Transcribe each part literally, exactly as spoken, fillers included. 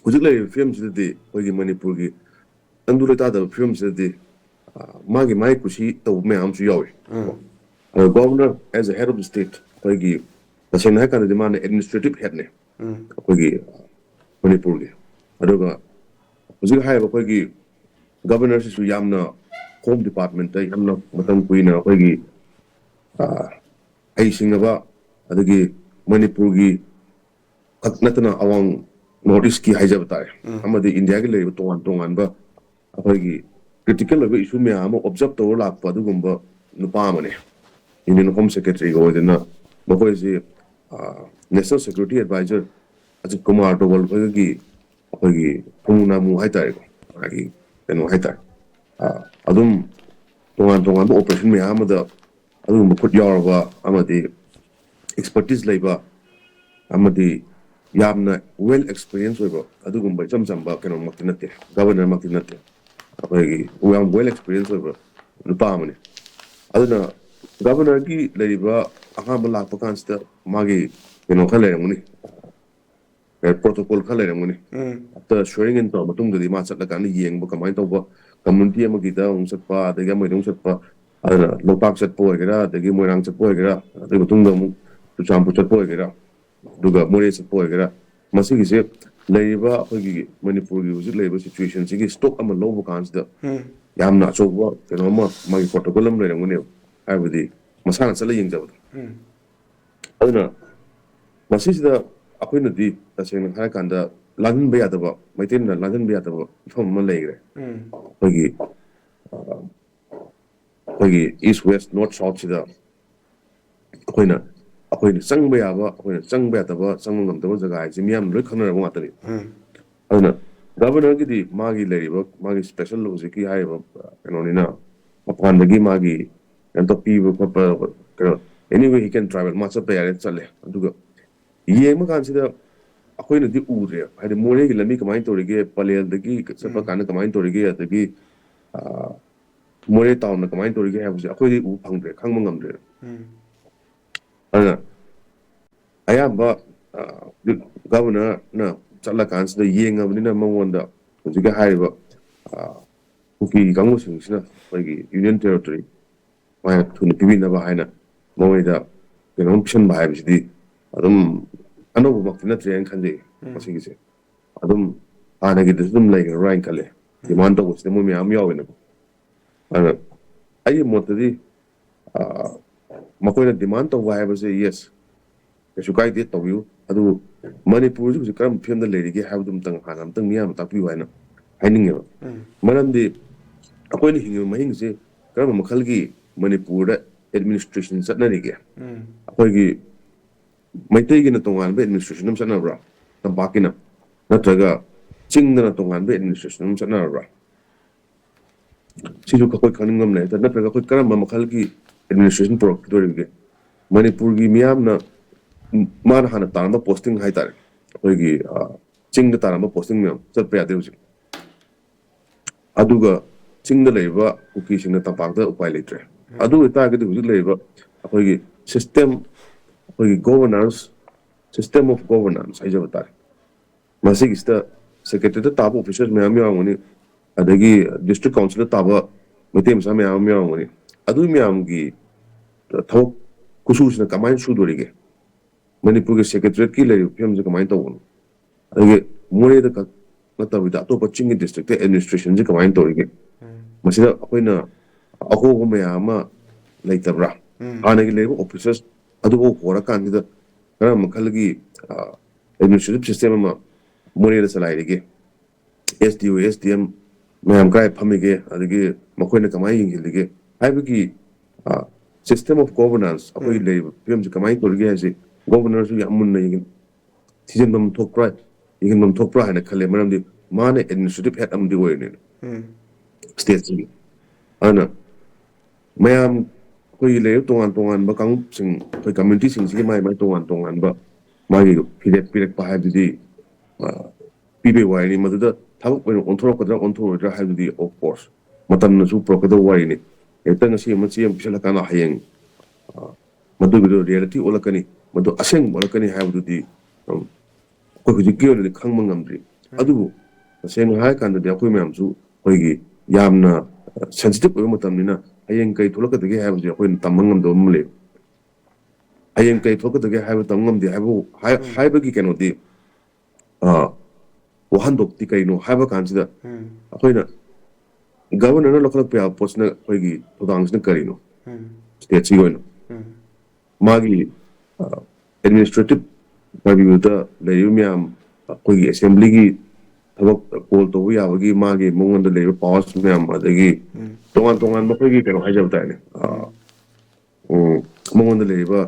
ꯍꯧꯖꯤꯛ ꯂꯩꯔꯤꯕ ꯐꯤꯕꯝꯁꯤꯗꯗꯤ ꯑꯩꯈꯣꯏꯒꯤ ꯃꯅꯤꯄꯨꯔꯒꯤ ꯇꯪꯗꯨ ꯂꯩꯇꯥꯗꯕ ꯐꯤꯕꯝꯁꯤꯗꯗꯤ, ꯑ, ꯃꯥꯒꯤ ꯃꯥꯒꯤ ꯀꯨꯁꯤ ꯇꯧꯕ ꯃꯌꯥꯝ ꯑꯃꯁꯨ ꯌꯥꯎꯏ꯫ ꯑꯗꯣ governor as a head of the state, ꯑꯩꯈꯣꯏꯒꯤ ꯇꯁꯦꯡꯅ ꯍꯥꯏꯔ ꯀꯥꯟꯗꯗꯤ ꯃꯥꯅ administrative headꯅꯦ ꯑꯩꯈꯣꯏꯒꯤ ꯃꯅꯤꯄꯨꯔꯒꯤ꯫ ꯑꯗꯨꯒ ꯍꯧꯖꯤꯛ ꯍꯥꯏꯔꯤꯕ ꯑꯩꯈꯣꯏꯒꯤ governorꯁꯤꯁꯨ ꯌꯥꯝꯅ home departmentꯇ ꯌꯥꯝꯅ ꯃꯇꯝ ꯀꯨꯏꯅ ꯑꯩꯈꯣꯏꯒꯤ, ꯑ, ꯍꯩꯁꯤꯡꯉꯕ, ꯑꯗꯒꯤ ꯃꯅꯤꯄꯨꯔꯒꯤ ꯈꯛ ꯅꯠꯇꯅ ꯑꯋꯥꯡ North Eastꯀꯤ ꯍꯥꯏꯖꯕ ꯇꯥꯔꯦ, ꯑꯃꯗꯤ ꯏꯟꯗꯤꯌꯥꯒꯤ ꯂꯩꯔꯤꯕ ꯇꯣꯉꯥꯟ ꯇꯣꯉꯥꯟꯕ ꯑꯩꯈꯣꯏꯒꯤ critical ꯑꯣꯏꯕ issue ꯃꯌꯥꯝ ꯑꯃ observe ꯇꯧꯔ ꯂꯥꯛꯄ ꯑꯗꯨꯒꯨꯝꯕ ꯅꯨꯄꯥ ꯑꯃꯅꯦ꯫ Union Home Secretaryꯒ ꯑꯣꯏꯗꯅ ꯃꯈꯣꯏꯁꯤ, ꯑ, National Security Advisor Ajit Kumar ꯗꯣꯚꯜ ꯈꯣꯏꯒꯤ ꯑꯩꯈꯣꯏꯒꯤ ꯐꯃꯨ ꯅꯥꯃꯨ ꯍꯥꯏꯇꯥꯔꯦꯀꯣ, ꯃꯥꯒꯤ ꯀꯩꯅꯣ ꯍꯥꯏꯇꯥꯔꯦ꯫ ꯑ, ꯑꯗꯨꯝ ꯇꯣꯉꯥꯟ ꯇꯣꯉꯥꯟꯕ operation ꯃꯌꯥꯝ ꯑꯃꯗ ꯑꯗꯨꯒꯨꯝꯕ ꯈꯨꯠ ꯌꯥꯎꯔꯕ ꯑꯃꯗꯤ expertise ꯂꯩꯕ ꯑꯃꯗꯤ ꯌꯥꯝꯅ well experience ꯑꯣꯏꯕ ꯑꯗꯨꯒꯨꯝꯕ ꯏꯆꯝ ꯆꯝꯕ ꯀꯩꯅꯣꯃꯛꯇꯤ ꯅꯠꯇꯦ, governorꯃꯛꯇꯤ ꯅꯠꯇꯦ꯫ ꯑꯩꯈꯣꯏꯒꯤ ꯌꯥꯝ well experience ꯑꯣꯏꯕ ꯅꯨꯄꯥ ꯑꯃꯅꯤ꯫ ꯑꯗꯨꯅ governorꯒꯤ ꯂꯩꯔꯤꯕ ꯑꯍꯥꯟꯕ ꯂꯥꯛꯄ ꯀꯥꯟꯁꯤꯗ ꯃꯥꯒꯤ ꯀꯩꯅꯣ ꯈꯔ ꯂꯩꯔꯝꯒꯅꯤ, protocol ꯈꯔ ꯂꯩꯔꯝꯒꯅꯤ꯫ After swearing in ꯇꯧꯔ ꯃꯇꯨꯡꯗꯗꯤ ꯃꯥ ꯆꯠꯂꯀꯥꯟꯗ ꯌꯦꯡꯕ ꯀꯃꯥꯏꯅ ꯇꯧꯕ, community ꯑꯃꯒꯤꯗ ꯑꯃꯨꯛ ꯆꯠꯄ, ꯑꯗꯒꯤ ꯑꯃꯒꯤꯗ ꯑꯃꯨꯛ ꯆꯠꯄ, ꯑꯗꯨꯅ ꯂꯣꯛꯇꯥꯛ ꯆꯠꯄ ꯑꯣꯏꯒꯦꯔꯥ, ꯑꯗꯒꯤ ꯃꯣꯏꯔꯥꯡ ꯆꯠꯄ ꯑꯣꯏꯒꯦꯔꯥ, ꯑꯗꯨꯒꯤ ꯃꯇꯨꯡꯗ ꯑꯃꯨꯛ ꯆꯨꯔꯆꯥꯟꯄꯨꯔ ꯆꯠꯄ ꯑꯣꯏꯒꯦꯔꯥ, ꯑꯗꯨꯒ ꯃꯣꯔꯦ ꯆꯠꯄ ꯑꯣꯏꯒꯦꯔꯥ, ꯃꯁꯤꯒꯤꯁꯦ ꯂꯩꯔꯤꯕ ꯑꯩꯈꯣꯏꯒꯤ ꯃꯅꯤꯄꯨꯔꯒꯤ ꯍꯧꯖꯤꯛ ꯂꯩꯔꯤꯕ situationꯁꯤꯒꯤ stock ꯑꯃ ꯂꯧꯕ ꯀꯥꯟꯁꯤꯗ ꯌꯥꯝꯅ ꯑꯆꯧꯕ ꯀꯩꯅꯣ ꯑꯃ, ꯃꯥꯒꯤ protocol ꯑꯃ ꯂꯩꯔꯝꯒꯅꯦꯕ, ꯍꯥꯏꯕꯗꯤ ꯃꯁꯥꯅ ꯆꯠꯂ ꯌꯦꯡꯖꯕꯗꯣ꯫ ꯑꯗꯨꯅ ꯃꯁꯤꯁꯤꯗ ꯑꯩꯈꯣꯏꯅꯗꯤ ꯇꯁꯦꯡꯅ ꯍꯥꯏꯔꯀꯥꯟꯗ ꯂꯥꯟꯍꯟꯕ ꯌꯥꯗꯕ, ꯃꯩꯇꯩꯅ ꯂꯥꯟꯍꯟꯕ ꯌꯥꯗꯕ ꯃꯐꯝ ꯑꯃ ꯂꯩꯈ꯭ꯔꯦ꯫ ꯑꯩꯈꯣꯏꯒꯤ, ꯑ, ꯑꯩꯈꯣꯏꯒꯤ East West North Southꯁꯤꯗ ꯑꯩꯈꯣꯏꯅ, ꯑꯩꯈꯣꯏꯅ ꯆꯪꯕ ꯌꯥꯕ, ꯑꯩꯈꯣꯏꯅ ꯆꯪꯕ ꯌꯥꯗꯕ, ꯆꯪꯕ ꯉꯝꯗꯕ ꯖꯒꯥ ꯍꯥꯏꯁꯦ ꯃꯤꯌꯥꯝꯅ ꯂꯣꯏ ꯈꯪꯅꯔꯕ ꯉꯥꯛꯇꯅꯤ꯫ ꯑꯗꯨꯅ governorꯒꯤꯗꯤ ꯃꯥꯒꯤ ꯂꯩꯔꯤꯕ, ꯃꯥꯒꯤ special ꯍꯧꯖꯤꯛꯀꯤ ꯍꯥꯏꯔꯤꯕ, ꯑ, ꯀꯩꯅꯣꯅꯤꯅ, ꯃꯄꯥꯟꯗꯒꯤ ꯃꯥꯒꯤ ꯀꯩꯅꯣ ꯇꯧ ꯄꯤꯕ ꯈꯣꯠꯄ, ꯀꯩꯅꯣ, anyway he can travel, ꯃꯥ ꯆꯠꯄ ꯌꯥꯔꯦ, ꯆꯠꯂꯦ꯫ ꯑꯗꯨꯒ ꯌꯦꯡꯕ ꯀꯥꯟꯁꯤꯗ ꯑꯩꯈꯣꯏꯅꯗꯤ ꯎꯗ꯭ꯔꯦ, ꯍꯥꯏꯗꯤ ꯃꯣꯔꯦꯒꯤ ꯂꯝꯕꯤ ꯀꯃꯥꯏꯅ ꯇꯧꯔꯤꯒꯦ, ꯄꯂꯦꯜꯗꯒꯤ ꯆꯠꯄ ꯀꯥꯟꯗ ꯀꯃꯥꯏꯅ ꯇꯧꯔꯤꯒꯦ, ꯑꯗꯒꯤ, ꯑ, ꯃꯣꯔꯦ townꯅ ꯀꯃꯥꯏꯅ ꯇꯧꯔꯤꯒꯦ ꯍꯥꯏꯕꯁꯦ ꯑꯩꯈꯣꯏꯗꯤ ꯎꯕ ꯐꯪꯗ꯭ꯔꯦ, ꯈꯪꯕ ꯉꯝꯗ꯭ꯔꯦ꯫ ꯑꯗꯨꯅ ꯑꯌꯥꯝꯕ, ꯑ, governorꯅ ꯆꯠꯂꯀꯥꯟꯁꯤꯗ ꯌꯦꯡꯉꯕꯅꯤꯅ ꯃꯉꯣꯟꯗ ꯍꯧꯖꯤꯛꯀꯤ ꯍꯥꯏꯔꯤꯕ, ꯑ, ꯀꯨꯀꯤ ꯀꯥꯡꯕꯨꯁꯤꯡꯁꯤꯅ ꯑꯩꯈꯣꯏꯒꯤ Union Territory ꯃꯥꯏꯅ ꯊꯨꯅ ꯄꯤꯕꯤꯅꯕ ꯍꯥꯏꯅ ꯃꯣꯏꯗ ꯀꯩꯅꯣꯝ ꯄꯤꯁꯟꯕ ꯍꯥꯏꯕꯁꯤꯗꯤ ꯑꯗꯨꯝ ꯑꯅꯧꯕꯃꯛꯇꯤ ꯅꯠꯇ꯭ꯔꯦ ꯍꯥꯏꯅ ꯈꯟꯖꯩ꯫ ꯎꯝ꯫ ꯃꯁꯤꯒꯤꯁꯦ ꯑꯗꯨꯝ ꯍꯥꯟꯅꯒꯤꯗꯁꯨ ꯑꯗꯨꯝ ꯂꯩꯈ꯭ꯔꯔꯣꯏ ꯍꯥꯏꯅ ꯈꯜꯂꯦ꯫ ꯎꯝ꯫ Demand ꯇꯧꯕꯁꯤꯗ ꯃꯣꯏ ꯃꯌꯥꯝ ꯌꯥꯎꯋꯦꯅꯀꯣ꯫ ꯑꯗꯨꯅ ꯑꯩꯒꯤ ꯃꯣꯠꯇꯗꯤ, ꯑ, ꯃꯈꯣꯏꯅ demand ꯇꯧꯕ ꯍꯥꯏꯕꯁꯦ, yes, ꯀꯩꯁꯨ ꯀꯥꯏꯗꯦ, ꯇꯧꯕꯤꯌꯨ꯫ ꯑꯗꯨꯕꯨ ꯃꯅꯤꯄꯨꯔꯁꯤ ꯍꯧꯖꯤꯛ ꯀꯔꯝꯕ ꯐꯤꯕꯝꯗ ꯂꯩꯔꯤꯒꯦ ꯍꯥꯏꯕꯗꯨ ꯑꯝꯇꯪ ꯍꯥꯟꯅ ꯑꯝꯇꯪ ꯃꯤꯌꯥꯝꯗ ꯇꯥꯛꯄꯤꯌꯨ ꯍꯥꯏꯅ ꯍꯥꯏꯅꯤꯡꯉꯦꯕ꯫ ꯎꯝ꯫ ꯃꯔꯝꯗꯤ ꯑꯩꯈꯣꯏꯅ ꯍꯤꯡꯉꯤꯕ ꯃꯍꯤꯡꯁꯦ ꯀꯔꯝꯕ ꯃꯈꯜꯒꯤ ꯃꯅꯤꯄꯨꯔꯗ administration ꯆꯠꯅꯔꯤꯒꯦ? ꯎꯝ꯫ ꯑꯩꯈꯣꯏꯒꯤ ꯃꯩꯇꯩꯒꯤꯅ ꯇꯣꯉꯥꯟꯕ administration ꯑꯃ ꯆꯠꯅꯕ꯭ꯔꯥ? ꯇꯝꯄꯥꯛꯀꯤꯅ? ꯅꯠꯇ꯭ꯔꯒ ꯆꯤꯡꯗꯅ ꯇꯣꯉꯥꯟꯕ administration ꯑꯃ ꯆꯠꯅꯔꯕ꯭ꯔꯥ? ꯁꯤꯁꯨ ꯑꯩꯈꯣꯏ ꯈꯪꯅꯤꯡꯕ ꯑꯃ ꯂꯩ꯫ ꯅꯠꯇ꯭ꯔꯒ ꯑꯩꯈꯣꯏ ꯀꯔꯝꯕ ꯃꯈꯜꯒꯤ administration ꯄꯨꯔꯛꯀꯗꯧꯔꯤꯕꯒꯦ? ꯃꯅꯤꯄꯨꯔꯒꯤ ꯃꯤꯌꯥꯝꯅ, ꯎꯝ, ꯃꯥꯅ ꯍꯥꯟꯅ ꯇꯥꯔꯝꯕ posting ꯍꯥꯏꯇꯥꯔꯦ, ꯑꯩꯈꯣꯏꯒꯤ, ꯑ, ꯆꯤꯡꯗ ꯇꯥꯔꯝꯕ posting ꯃꯌꯥꯝ ꯆꯠꯄ ꯌꯥꯗꯦ ꯍꯧꯖꯤꯛ꯫ ꯑꯗꯨꯒ ꯆꯤꯡꯗ ꯂꯩꯔꯤꯕ ꯀꯨꯀꯤꯁꯤꯡꯅ ꯇꯝꯄꯥꯛꯇ ꯎꯄꯥꯏ ꯂꯩꯇ꯭ꯔꯦ꯫ ꯎꯝ꯫ ꯑꯗꯨ ꯑꯣꯏꯇꯥꯔꯒꯗꯤ ꯍꯧꯖꯤꯛ ꯂꯩꯔꯤꯕ ꯑꯩꯈꯣꯏꯒꯤ system, ꯑꯩꯈꯣꯏꯒꯤ governance, system of governance ꯍꯥꯏꯖꯕ ꯇꯥꯔꯦ, ꯃꯁꯤꯒꯤꯁꯤꯗ secretariat ꯇ ꯇꯥꯕ officers ꯃꯌꯥꯝ ꯌꯥꯎꯔꯝꯒꯅꯤ, ꯑꯗꯒꯤ district council ꯗ ꯇꯥꯕ ꯃꯩꯇꯩ ꯃꯆꯥ ꯃꯌꯥꯝ ꯑꯃ ꯌꯥꯎꯔꯝꯒꯅꯤ꯫ ꯑꯗꯨ ꯃꯌꯥꯝꯒꯤ ꯊꯕꯛ ꯈꯨꯁꯨꯁꯤꯅ ꯀꯃꯥꯏꯅ ꯁꯨꯗꯣꯔꯤꯒꯦ? ꯃꯅꯤꯄꯨꯔꯒꯤ secretariat ꯀꯤ ꯂꯩꯔꯤꯕ ꯐꯤꯕꯝꯁꯦ ꯀꯃꯥꯏꯅ ꯇꯧꯕꯅꯣ? ꯑꯗꯒꯤ ꯃꯣꯔꯦꯗ ꯈꯛ ꯅꯠꯇꯕꯤꯗ ꯑꯇꯣꯞꯄ ꯆꯤꯡꯒꯤ district ꯇ administration ꯁꯦ ꯀꯃꯥꯏꯅ ꯇꯧꯔꯤꯒꯦ? ꯎꯝ꯫ ꯃꯁꯤꯗ ꯑꯩꯈꯣꯏꯅ ꯑꯍꯣꯕ ꯃꯌꯥꯝ ꯑꯃ ꯂꯩꯇꯕ꯭ꯔꯥ? ꯎꯝ꯫ ꯍꯥꯟꯅꯒꯤ ꯂꯩꯔꯤꯕ officers ꯑꯗꯨꯐꯥꯎ ꯍꯣꯔꯀꯥꯟꯁꯤꯗ ꯀꯔꯝꯕ ꯃꯈꯜꯒꯤ, ꯑ, administrative system ꯑꯃ ꯃꯣꯔꯦꯗ ꯆꯂꯥꯏꯔꯤꯒꯦ? S D O, S D M ꯃꯌꯥꯝ ꯀꯥꯏ ꯐꯝꯃꯤꯒꯦ? ꯑꯗꯒꯤ ꯃꯈꯣꯏꯅ ꯀꯃꯥꯏꯅ ꯌꯦꯡꯁꯤꯜꯂꯤꯒꯦ ꯍꯥꯏꯕꯒꯤ, ꯑ, system of governance, ꯑꯩꯈꯣꯏꯒꯤ ꯎꯝ꯫ ꯂꯩꯔꯤꯕ ꯐꯤꯕꯝꯁꯤ ꯀꯃꯥꯏꯅ ꯇꯧꯔꯤꯒꯦ ꯍꯥꯏꯁꯤ governor ꯁꯨ ꯌꯥꯝ ꯃꯨꯟꯅ ꯌꯦꯡ-, ꯊꯤꯖꯤꯟꯐꯝ ꯊꯣꯛꯄ꯭ꯔꯥ, ꯌꯦꯡꯍꯟꯐꯝ ꯊꯣꯛꯄ꯭ꯔꯥ ꯍꯥꯏꯅ ꯈꯜꯂꯦ꯫ ꯃꯔꯝꯗꯤ ꯃꯥꯅ administrative head ꯑꯃꯗꯤ ꯑꯣꯏꯔꯤꯅꯤꯅ ꯎꯝ꯫ State ꯁꯤꯒꯤ꯫ ꯑꯗꯨꯅ ꯃꯌꯥꯝ ꯑꯩꯈꯣꯏꯒꯤ ꯂꯩꯔꯤꯕ ꯇꯣꯉꯥꯟ ꯇꯣꯉꯥꯟꯕ ꯀꯥꯡꯂꯨꯞꯁꯤꯡ, ꯑꯩꯈꯣꯏ community ꯁꯤꯡꯁꯤꯒꯤ ꯃꯥꯏ ꯃꯥꯏ ꯇꯣꯉꯥꯟ ꯇꯣꯉꯥꯟꯕ ꯃꯥꯒꯤ ꯐꯤꯔꯦꯞ ꯄꯤꯔꯛꯄ ꯍꯥꯏꯕꯗꯨꯗꯤ, ꯑ, ꯄꯤꯕꯩ ꯋꯥꯔꯤꯅꯤ꯫ ꯃꯗꯨꯗ ꯊꯕꯛ ꯑꯣꯏꯅ ꯑꯣꯟꯊꯣꯔꯛꯀꯗ꯭ꯔꯥ ꯑꯣꯟꯊꯣꯔꯛꯑꯣꯏꯗ꯭ꯔꯥ ꯍꯥꯏꯕꯗꯨꯗꯤ, of course, ꯃꯇꯝꯅꯁꯨ ꯄꯨꯔꯛꯀꯗꯕ ꯋꯥꯔꯤꯅꯤ꯫ ꯍꯦꯛꯇ ꯉꯁꯤ ꯑꯃ ꯆꯦ ꯑꯃ ꯄꯤꯁꯜꯂꯀꯥꯟꯗ ꯍꯌꯦꯡ, ꯑ, ꯃꯗꯨꯒꯤꯗꯣ reality ꯑꯣꯜꯂꯛꯀꯅꯤ, ꯃꯗꯨ ꯑꯁꯦꯡꯕ ꯑꯣꯜꯂꯛꯀꯅꯤ ꯍꯥꯏꯕꯗꯨꯗꯤ, ꯎꯝ, ꯑꯩꯈꯣꯏ ꯍꯧꯖꯤꯛꯀꯤ ꯑꯣꯏꯅꯗꯤ ꯈꯪꯕ ꯉꯝꯗ꯭ꯔꯤ꯫ ꯑꯗꯨꯕꯨ ꯇꯁꯦꯡꯅ ꯍꯥꯏꯔ ꯀꯥꯟꯗꯗꯤ ꯑꯩꯈꯣꯏ ꯃꯌꯥꯝꯁꯨ ꯑꯩꯈꯣꯏꯒꯤ ꯌꯥꯝꯅ ꯁꯦꯟꯁꯤꯇꯤꯞ ꯑꯣꯏꯕ ꯃꯇꯝꯅꯤꯅ ꯍꯌꯦꯡ ꯀꯩ ꯊꯣꯛꯂꯛꯀꯗꯒꯦ ꯍꯥꯏꯕꯁꯦ ꯑꯩꯈꯣꯏꯅ ꯇꯝꯕ ꯉꯝꯗꯕ ꯑꯃ ꯂꯩ꯫ ꯍꯌꯦꯡ ꯀꯩ ꯊꯣꯛꯀꯗꯒꯦ ꯍꯥꯏꯕ ꯇꯝ ꯉꯝꯗꯦ ꯍꯥꯏꯕ ꯍꯥꯏ- ꯎꯝ꯫ ꯍꯥꯏꯕꯒꯤ ꯀꯩꯅꯣꯗꯤ, ꯑ, ꯋꯥꯍꯟꯊꯣꯛꯇꯤ ꯀꯩꯅꯣ ꯍꯥꯏꯕ ꯀꯥꯟꯁꯤꯗ ꯎꯝ꯫ ꯑꯩꯈꯣꯏꯅ ꯒꯚꯔꯅꯔꯅ ꯂꯧꯈꯠꯂꯛꯄ ꯌꯥꯕ ꯄꯣꯠꯁꯤꯅ ꯑꯩꯈꯣꯏꯒꯤ ꯊꯧꯗꯥꯡꯁꯤꯅ ꯀꯔꯤꯅꯣ? ꯎꯝ꯫ ꯁ꯭ꯇꯦꯠꯁꯤꯒꯤ ꯑꯣꯏꯅ ꯎꯝ꯫ ꯃꯥꯒꯤ ꯑꯦꯗꯃꯤꯅꯤꯁꯇ꯭ꯔꯦꯇꯤꯞ ꯄꯔꯚ꯭ꯌꯨꯗ ꯂꯩꯔꯤꯕ ꯃꯌꯥꯝ, ꯑꯩꯈꯣꯏꯒꯤ ꯑꯦꯁꯦꯝꯕ꯭ꯂꯤꯒꯤ ꯊꯕꯛ ꯀꯣꯜ ꯇꯧꯕ ꯌꯥꯕꯒꯤ ꯃꯥꯒꯤ ꯃꯉꯣꯟꯗ ꯂꯩꯔꯤꯕ ꯄꯥꯋꯔꯁ ꯃꯌꯥꯝ, ꯑꯗꯒꯤ ꯎꯝ꯫ ꯇꯣꯉꯥꯟ ꯇꯣꯉꯥꯟꯕ ꯑꯩꯈꯣꯏꯒꯤ ꯀꯩꯅꯣ ꯍꯥꯏꯖꯕ ꯇꯥꯔꯦꯅꯦ, ꯑ, ꯎꯝ, ꯃꯉꯣꯟꯗ ꯂꯩꯔꯤꯕ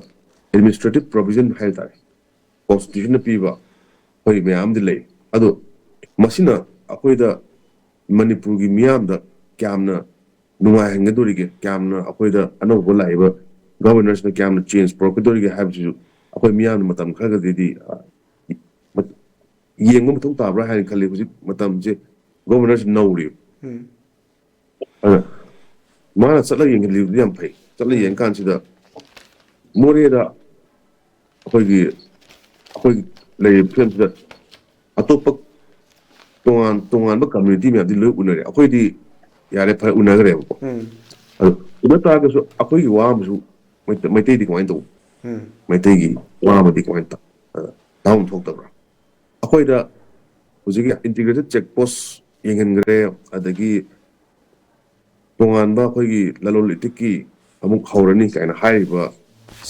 ꯑꯦꯗꯃꯤꯅꯤꯁꯇ꯭ꯔꯦꯇꯤꯞ ꯄ꯭ꯔꯣꯚꯤꯖꯟ ꯍꯥꯏꯕ ꯇꯥꯔꯦ, ꯀꯣꯟꯁꯇꯤꯇ꯭ꯌꯨꯁꯟꯅ ꯄꯤꯕ ꯑꯩꯈꯣꯏ ꯃꯌꯥꯝꯗꯤ ꯂꯩ꯫ ꯑꯗꯣ ꯃꯁꯤꯅ ꯑꯩꯈꯣꯏꯗ, ꯃꯅꯤꯄꯨꯔꯒꯤ ꯃꯤꯌꯥꯝꯗ ꯀꯌꯥꯝꯅ ꯅꯨꯡꯉꯥꯏꯍꯟꯒꯗꯧꯔꯤꯒꯦ, ꯀꯌꯥꯝꯅ ꯑꯩꯈꯣꯏꯗ ꯑꯅꯧꯕ ꯂꯥꯛꯏꯕ ꯒꯚꯔꯅꯔꯁꯤꯅ ꯀꯌꯥꯝꯅ ꯆꯦꯟꯖ ꯄꯨꯔꯛꯀꯗꯧꯔꯤꯒꯦ ꯍꯥꯏꯕꯁꯤꯁꯨ ꯑꯩꯈꯣꯏ ꯃꯤꯌꯥꯝꯅ ꯃꯇꯝ ꯈꯔꯒꯗꯤ, ꯑ, ꯃ-, ꯌꯦꯡꯕ ꯃꯊꯧ ꯇꯥꯕ꯭ꯔꯥ ꯍꯥꯏꯅ ꯈꯜꯂꯤ꯫ ꯍꯧꯖꯤꯛ ꯃꯇꯝꯁꯦ ꯒꯚꯔꯅꯔꯁꯤ ꯅꯧꯔꯤꯕ꯫ ꯎꯝ꯫ ꯑꯗ ꯃꯥꯅ ꯆꯠꯂꯒ ꯌꯦꯡꯍꯜꯂꯤꯕꯗꯤ ꯌꯥꯝ ꯐꯩ꯫ ꯆꯠꯂ ꯎꯝ꯫ ꯌꯦꯡꯀꯥꯟꯁꯤꯗ ꯃꯣꯔꯦꯗ ꯑꯩꯈꯣꯏꯒꯤ, ꯑꯩꯈꯣꯏ ꯂꯩꯔꯤꯕ ꯐꯤꯕꯝꯁꯤꯗ ꯑꯇꯣꯞꯄ ꯇꯣꯉꯥꯟ ꯇꯣꯉꯥꯟꯕ ꯀꯝꯃ꯭ꯌꯨꯅꯤꯇꯤ ꯃꯌꯥꯝꯗꯤ ꯂꯣꯏ ꯎꯅꯔꯦ꯫ ꯑꯩꯈꯣꯏꯗꯤ ꯌꯥꯔꯦ, ꯐꯔꯦ, ꯎꯅꯈ꯭ꯔꯦꯕꯀꯣ꯫ ꯎꯝ꯫ ꯑꯗꯨ ꯎꯅ ꯇꯥꯔꯒꯁꯨ ꯑꯩꯈꯣꯏꯒꯤ ꯋꯥ ꯑꯃꯁꯨ ꯃꯩꯇꯩ-, ꯃꯩꯇꯩꯗꯤ ꯀꯃꯥꯏꯅ ꯇꯧꯕ? ꯎꯝ꯫ ꯃꯩꯇꯩꯒꯤ ꯋꯥ ꯑꯃꯗꯤ ꯀꯃꯥꯏꯅ ꯇꯧ-, ꯑ, ꯇꯥꯐꯝ ꯊꯣꯛꯇꯕ꯭ꯔꯥ? ꯑꯩꯈꯣꯏꯗ ꯍꯧꯖꯤꯛꯀꯤ ꯏꯟꯇꯤꯒ꯭ꯔꯦꯇꯦꯠ ꯆꯦꯛ ꯄꯣꯁ ꯌꯦꯡꯍꯟꯈ꯭ꯔꯦ, ꯑꯗꯒꯤ ꯇꯣꯉꯥꯟꯕ ꯑꯩꯈꯣꯏꯒꯤ ꯂꯂꯣꯟ ꯏꯇꯤꯛꯀꯤ ꯑꯃꯨꯛ ꯍꯧꯔꯅꯤ ꯀꯥꯏꯅ ꯍꯥꯏꯔꯤꯕ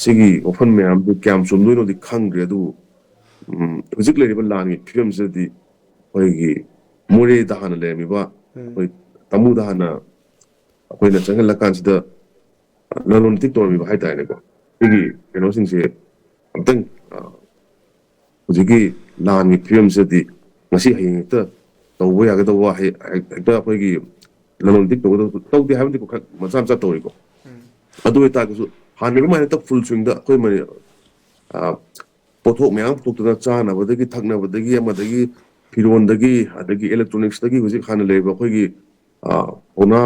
ꯁꯤꯒꯤ ꯋꯥꯐꯝ ꯃꯌꯥꯝꯗꯨ ꯀꯌꯥꯝ ꯆꯨꯝꯗꯣꯏꯅꯣꯗꯤ ꯈꯪꯗ꯭ꯔꯦ꯫ ꯑꯗꯨꯕꯨ, ꯎꯝ, ꯍꯧꯖꯤꯛ ꯂꯩꯔꯤꯕ ꯂꯥꯟꯒꯤ ꯐꯤꯕꯝꯁꯤꯗꯗꯤ ꯑꯩꯈꯣꯏꯒꯤ ꯃꯣꯔꯦꯗ ꯍꯥꯟꯅ ꯂꯩꯔꯝꯃꯤꯕ, ꯎꯝ꯫ ꯑꯩꯈꯣꯏ ꯇꯥꯃꯨꯗ ꯍꯥꯟꯅ ꯑꯩꯈꯣꯏꯅ ꯆꯪꯍꯜꯂꯀꯥꯟꯁꯤꯗ ꯂꯂꯣꯟ ꯏꯇꯤꯛ ꯇꯧꯔꯝꯃꯤꯕ ꯍꯥꯏꯇꯥꯔꯦꯅꯦꯀꯣ꯫ ꯁꯤꯒꯤ ꯀꯩꯅꯣꯁꯤꯡꯁꯦ ꯑꯝꯇꯪ, ꯑ, ꯍꯧꯖꯤꯛꯀꯤ ꯂꯥꯟꯒꯤ ꯐꯤꯕꯝꯁꯤꯗꯗꯤ ꯉꯁꯤ ꯍꯌꯦꯡ ꯍꯦꯛꯇ ꯇꯧꯕ ꯌꯥꯒꯗꯧꯕ, ꯍꯦ-, ꯍꯦꯛꯇ ꯑꯩꯈꯣꯏꯒꯤ ꯂꯂꯣꯟ ꯏꯇꯤꯛ ꯇꯧꯒꯗꯧꯕ, ꯇꯧꯗꯦ ꯍꯥꯏꯕꯗꯤꯀꯣ, ꯈꯔ ꯃꯆꯥ ꯃꯆꯥ ꯇꯧꯔꯤꯀꯣ꯫ ꯎꯝ꯫ ꯑꯗꯨ ꯑꯣꯏꯇꯥꯔꯒꯁꯨ ꯍꯥꯟꯅꯒꯤ ꯑꯗꯨꯃꯥꯏꯅ ꯍꯦꯛꯇ ꯐꯨꯜ ꯁ꯭ꯋꯤꯡꯗ ꯑꯩꯈꯣꯏ ꯃꯅꯤ-, ꯑ, ꯄꯣꯠꯊꯣꯛ ꯃꯌꯥꯝ ꯄꯨꯊꯣꯛꯇꯅ ꯆꯥꯅꯕꯗꯒꯤ, ꯊꯛꯅꯕꯗꯒꯤ, ꯑꯃꯗꯒꯤ ꯐꯤꯔꯣꯟꯗꯒꯤ, ꯑꯗꯒꯤ ꯏꯂꯦꯛꯇ꯭ꯔꯣꯅꯤꯛꯁꯇꯒꯤ ꯍꯧꯖꯤꯛ ꯍꯥꯟꯅ ꯂꯩꯔꯤꯕ ꯑꯩꯈꯣꯏꯒꯤ, ꯑ, ꯄꯧꯅꯥ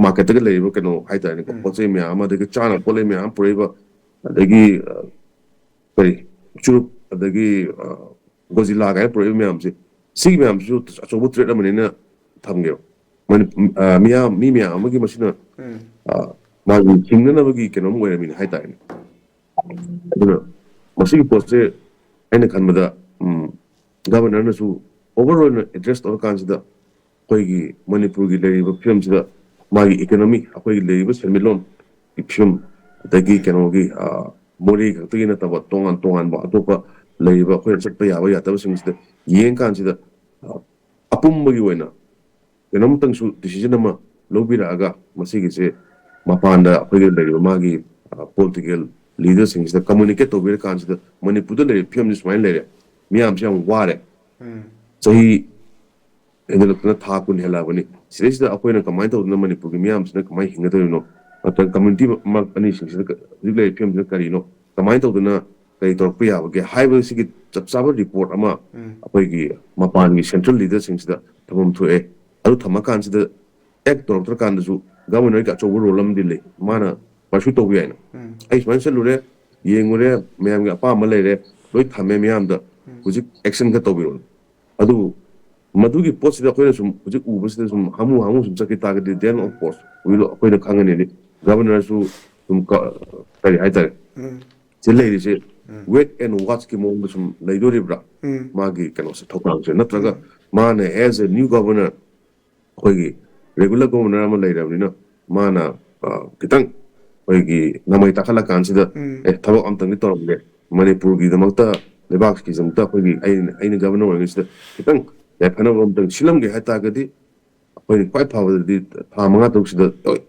ꯃꯥꯔꯀꯦꯠꯇꯒ ꯂꯩꯔꯤꯕ ꯀꯩꯅꯣ ꯍꯥꯏꯇꯥꯔꯦꯅꯦꯀꯣ, ꯎꯝ꯫ ꯄꯣꯠ ꯆꯩ ꯃꯌꯥꯝ ꯑꯃ, ꯑꯗꯒꯤ ꯆꯥꯅꯕ ꯄꯣꯠ ꯂꯩ ꯃꯌꯥꯝ ꯑꯃ ꯄꯨꯔꯛꯏꯕ, ꯑꯗꯒꯤ, ꯑ, ꯀꯔꯤ, ꯆꯨꯔꯨꯞ, ꯑꯗꯒꯤ, ꯑ, ꯒꯣꯖꯤꯂꯥ ꯀꯥꯏꯅ ꯄꯨꯔꯛꯏꯕ ꯃꯌꯥꯝꯁꯦ, ꯁꯤꯒꯤ ꯃꯌꯥꯝꯁꯤꯁꯨ ꯑꯆꯧꯕ ꯊ꯭ꯔꯦꯠ ꯑꯃꯅꯤꯅ ꯊꯝꯒꯦꯕ꯫ ꯃꯅꯤ-, ꯑ, ꯃꯤꯌꯥꯝ, ꯃꯤ ꯃꯌꯥꯝ ꯑꯃꯒꯤ ꯃꯁꯤꯅ, ꯎꯝ꯫ ꯑ, ꯃꯥꯒꯤ ꯍꯤꯡꯅꯅꯕꯒꯤ ꯀꯩꯅꯣꯝ ꯑꯣꯏꯔꯝꯃꯤꯅꯦ ꯍꯥꯏꯇꯥꯔꯦꯅꯦ꯫ ꯑꯗꯨꯅ ꯃꯁꯤꯒꯤ ꯄꯣꯠꯁꯦ ꯑꯩꯅ ꯈꯟꯕꯗ, ꯎꯝ, ꯒꯚꯔꯅꯔꯅꯁꯨ ꯑꯣꯚꯔ ꯑꯣꯏꯅ ꯑꯦꯗ꯭ꯔꯦꯁ ꯇꯧꯔꯀꯥꯟꯁꯤꯗ ꯑꯩꯈꯣꯏꯒꯤ ꯃꯅꯤꯄꯨꯔꯒꯤ ꯂꯩꯔꯤꯕ ꯐꯤꯕꯝꯁꯤꯗ ꯃꯥꯒꯤ ꯏꯀꯣꯅꯣꯃꯤ, ꯑꯩꯈꯣꯏꯒꯤ ꯂꯩꯔꯤꯕ ꯁꯦꯟꯃꯤꯠꯂꯣꯟꯒꯤ ꯐꯤꯕꯝ, ꯑꯗꯒꯤ ꯀꯩꯅꯣꯒꯤ, ꯑ, ꯃꯣꯔꯦ ꯈꯛꯇꯒꯤ ꯅꯠꯇꯕ ꯇꯣꯉꯥꯟ ꯇꯣꯉꯥꯟꯕ ꯑꯇꯣꯞꯄ ꯂꯩꯔꯤꯕ ꯑꯩꯈꯣꯏꯅ ꯆꯠꯄ ꯌꯥꯕ ꯌꯥꯗꯕꯁꯤꯡꯁꯤꯗ ꯌꯦꯡꯀꯥꯟꯁꯤꯗ, ꯑ, ꯑꯄꯨꯝꯕꯒꯤ ꯑꯣꯏꯅ ꯀꯩꯅꯣꯝꯇꯪꯁꯨ ꯗꯤꯁꯤꯖꯟ ꯑꯃ ꯂꯧꯕꯤꯔꯛꯑꯒ ꯃꯁꯤꯒꯤꯁꯦ ꯃꯄꯥꯟꯗ ꯑꯩꯈꯣꯏꯒꯤ ꯂꯩꯔꯤꯕ ꯃꯥꯒꯤ, ꯑ, ꯄꯣꯂꯤꯇꯤꯀꯦꯜ ꯂꯤꯗꯔꯁꯤꯡꯁꯤꯗ ꯀꯝꯃꯨꯅꯤꯀꯦꯠ ꯇꯧꯕꯤꯔꯀꯥꯟꯁꯤꯗ ꯃꯅꯤꯄꯨꯔꯗ ꯂꯩꯔꯤꯕ ꯐꯤꯕꯝꯁꯤ ꯁꯨꯃꯥꯏꯅ ꯂꯩꯔꯦ, ꯃꯤꯌꯥꯝꯁꯤ ꯌꯥꯝ ꯋꯥꯔꯦ, ꯎꯝ꯫ ꯆꯍꯤ ꯍꯦꯟꯒꯠꯂꯛꯇꯅ ꯊꯥ ꯀꯨꯟ ꯍꯦꯜꯂꯛꯑꯕꯅꯤ꯫ ꯁꯤꯗꯩꯁꯤꯗ ꯑꯩꯈꯣꯏꯅ ꯀꯃꯥꯏꯅ ꯇꯧꯗꯅ ꯃꯅꯤꯄꯨꯔꯒꯤ ꯃꯤꯌꯥꯝꯁꯤꯅ ꯀꯃꯥꯏꯅ ꯍꯤꯡꯒꯗꯣꯔꯤꯕꯅꯣ? ꯅꯠꯇ꯭ꯔꯒ ꯀꯝꯃ꯭ꯌꯨꯅꯤꯇꯤ ꯃꯥꯔꯛ ꯑꯅꯤꯁꯤꯡꯁꯤꯗ ꯍꯧꯖꯤꯛ ꯂꯩꯔꯤꯕ ꯐꯤꯕꯝꯁꯤꯅ ꯀꯔꯤꯅꯣ? ꯀꯃꯥꯏꯅ ꯇꯧꯗꯅ ꯀꯔꯤ ꯇꯧꯔꯛꯄ ꯌꯥꯕꯒꯦ ꯍꯥꯏꯕꯁꯤꯒꯤ ꯆꯞ ꯆꯥꯕ ꯔꯤꯄꯣꯔꯠ ꯑꯃ ꯎꯝ꯫ ꯑꯩꯈꯣꯏꯒꯤ ꯃꯄꯥꯟꯒꯤ ꯁꯦꯟꯇ꯭ꯔꯦꯜ ꯂꯤꯗꯔꯁꯤꯡꯁꯤꯗ ꯊꯝꯐꯝ ꯊꯣꯛꯑꯦ꯫ ꯑꯗꯨ ꯊꯝꯃꯀꯥꯟꯁꯤꯗ ꯑꯦꯛ ꯇꯧꯔꯛꯇ꯭ꯔꯀꯥꯟꯗꯁꯨ ꯒꯚꯔꯅꯔꯒꯤ ꯑꯆꯧꯕ ꯔꯣꯜ ꯑꯃꯗꯤ ꯂꯩ, ꯃꯥꯅ ꯄꯔꯁꯨ ꯇꯧꯕ ꯌꯥꯏꯅ꯫ ꯎꯝ꯫ ꯑꯩ ꯁꯨꯃꯥꯏꯅ ꯆꯠꯂꯨꯔꯦ, ꯌꯦꯡꯉꯨꯔꯦ, ꯃꯌꯥꯝꯒꯤ ꯑꯄꯥꯝꯕ ꯂꯩꯔꯦ, ꯂꯣꯏ ꯊꯝꯃꯦ ꯃꯌꯥꯝꯗ, ꯎꯝ꯫ ꯍꯧꯖꯤꯛ ꯑꯦꯛꯁꯟ ꯈꯔ ꯇꯧꯕꯤꯔꯣ꯫ ꯑꯗꯨ ꯃꯗꯨꯒꯤ ꯄꯣꯠꯁꯤꯗ ꯑꯩꯈꯣꯏꯅ ꯁꯨꯝ ꯍꯧꯖꯤꯛ ꯎꯕꯁꯤꯗ ꯁꯨꯝ ꯍꯥꯃꯨ ꯍꯥꯃꯨ ꯁꯨꯝ ꯆꯠꯈꯤ ꯇꯥꯔꯒꯗꯤ, then of course ꯑꯩꯈꯣꯏꯅ ꯈꯪꯉꯅꯤ ꯒꯚꯔꯅꯔꯁꯨ ꯁꯨꯝ ꯀ-, ꯀꯔꯤ ꯍꯥꯏꯇꯥꯔꯦ, ꯎꯝ꯫ ꯁꯤ ꯂꯩꯔꯤꯁꯦ ꯎꯝ꯫ Wait and watchꯀꯤ ꯃꯑꯣꯡꯗ ꯁꯨꯝ ꯂꯩꯗꯣꯔꯤꯕ꯭ꯔꯥ? ꯎꯝ꯫ ꯃꯥꯒꯤ ꯀꯩꯅꯣꯁꯦ, ꯊꯧꯗꯥꯡꯁꯦ, ꯅꯠꯇ꯭ꯔꯒ ꯎꯝ꯫ ꯃꯥꯅ as a new governor ꯑꯩꯈꯣꯏꯒꯤ ꯔꯦꯒꯨꯂꯔ ꯒꯣꯕꯔꯅꯔ ꯑꯃ ꯂꯩꯔꯕꯅꯤꯅ ꯃꯥꯅ, ꯑ, ꯈꯤꯇꯪ ꯑꯩꯈꯣꯏꯒꯤ ꯅꯃꯩ ꯇꯥꯈꯠꯂꯀꯥꯟꯁꯤꯗ, ꯎꯝ꯫ "ꯑꯦ, ꯊꯕꯛ ꯑꯝꯇꯪꯗꯤ ꯇꯧꯔꯝꯒꯦ, ꯃꯅꯤꯄꯨꯔꯒꯤꯗꯃꯛꯇ, ꯂꯩꯕꯥꯛꯀꯤꯗꯃꯛꯇ ꯑꯩꯈꯣꯏꯒꯤ, ꯑꯩꯅ, ꯑꯩꯅ ꯒꯕꯔꯅꯔ ꯑꯣꯏꯔꯤꯉꯩꯁꯤꯗ ꯈꯤꯇꯪ ꯌꯥꯏꯐꯅꯕ ꯑꯝꯇꯪ ꯁꯤꯜꯂꯝꯒꯦ" ꯍꯥꯏ ꯇꯥꯔꯒꯗꯤ, ꯑꯩꯈꯣꯏꯅ ꯈ꯭ꯋꯥꯏ ꯐꯕꯗꯗꯤ ꯊꯥ ꯃꯉꯥ ꯇꯔꯨꯛꯁꯤꯗ, ꯍꯣꯏ,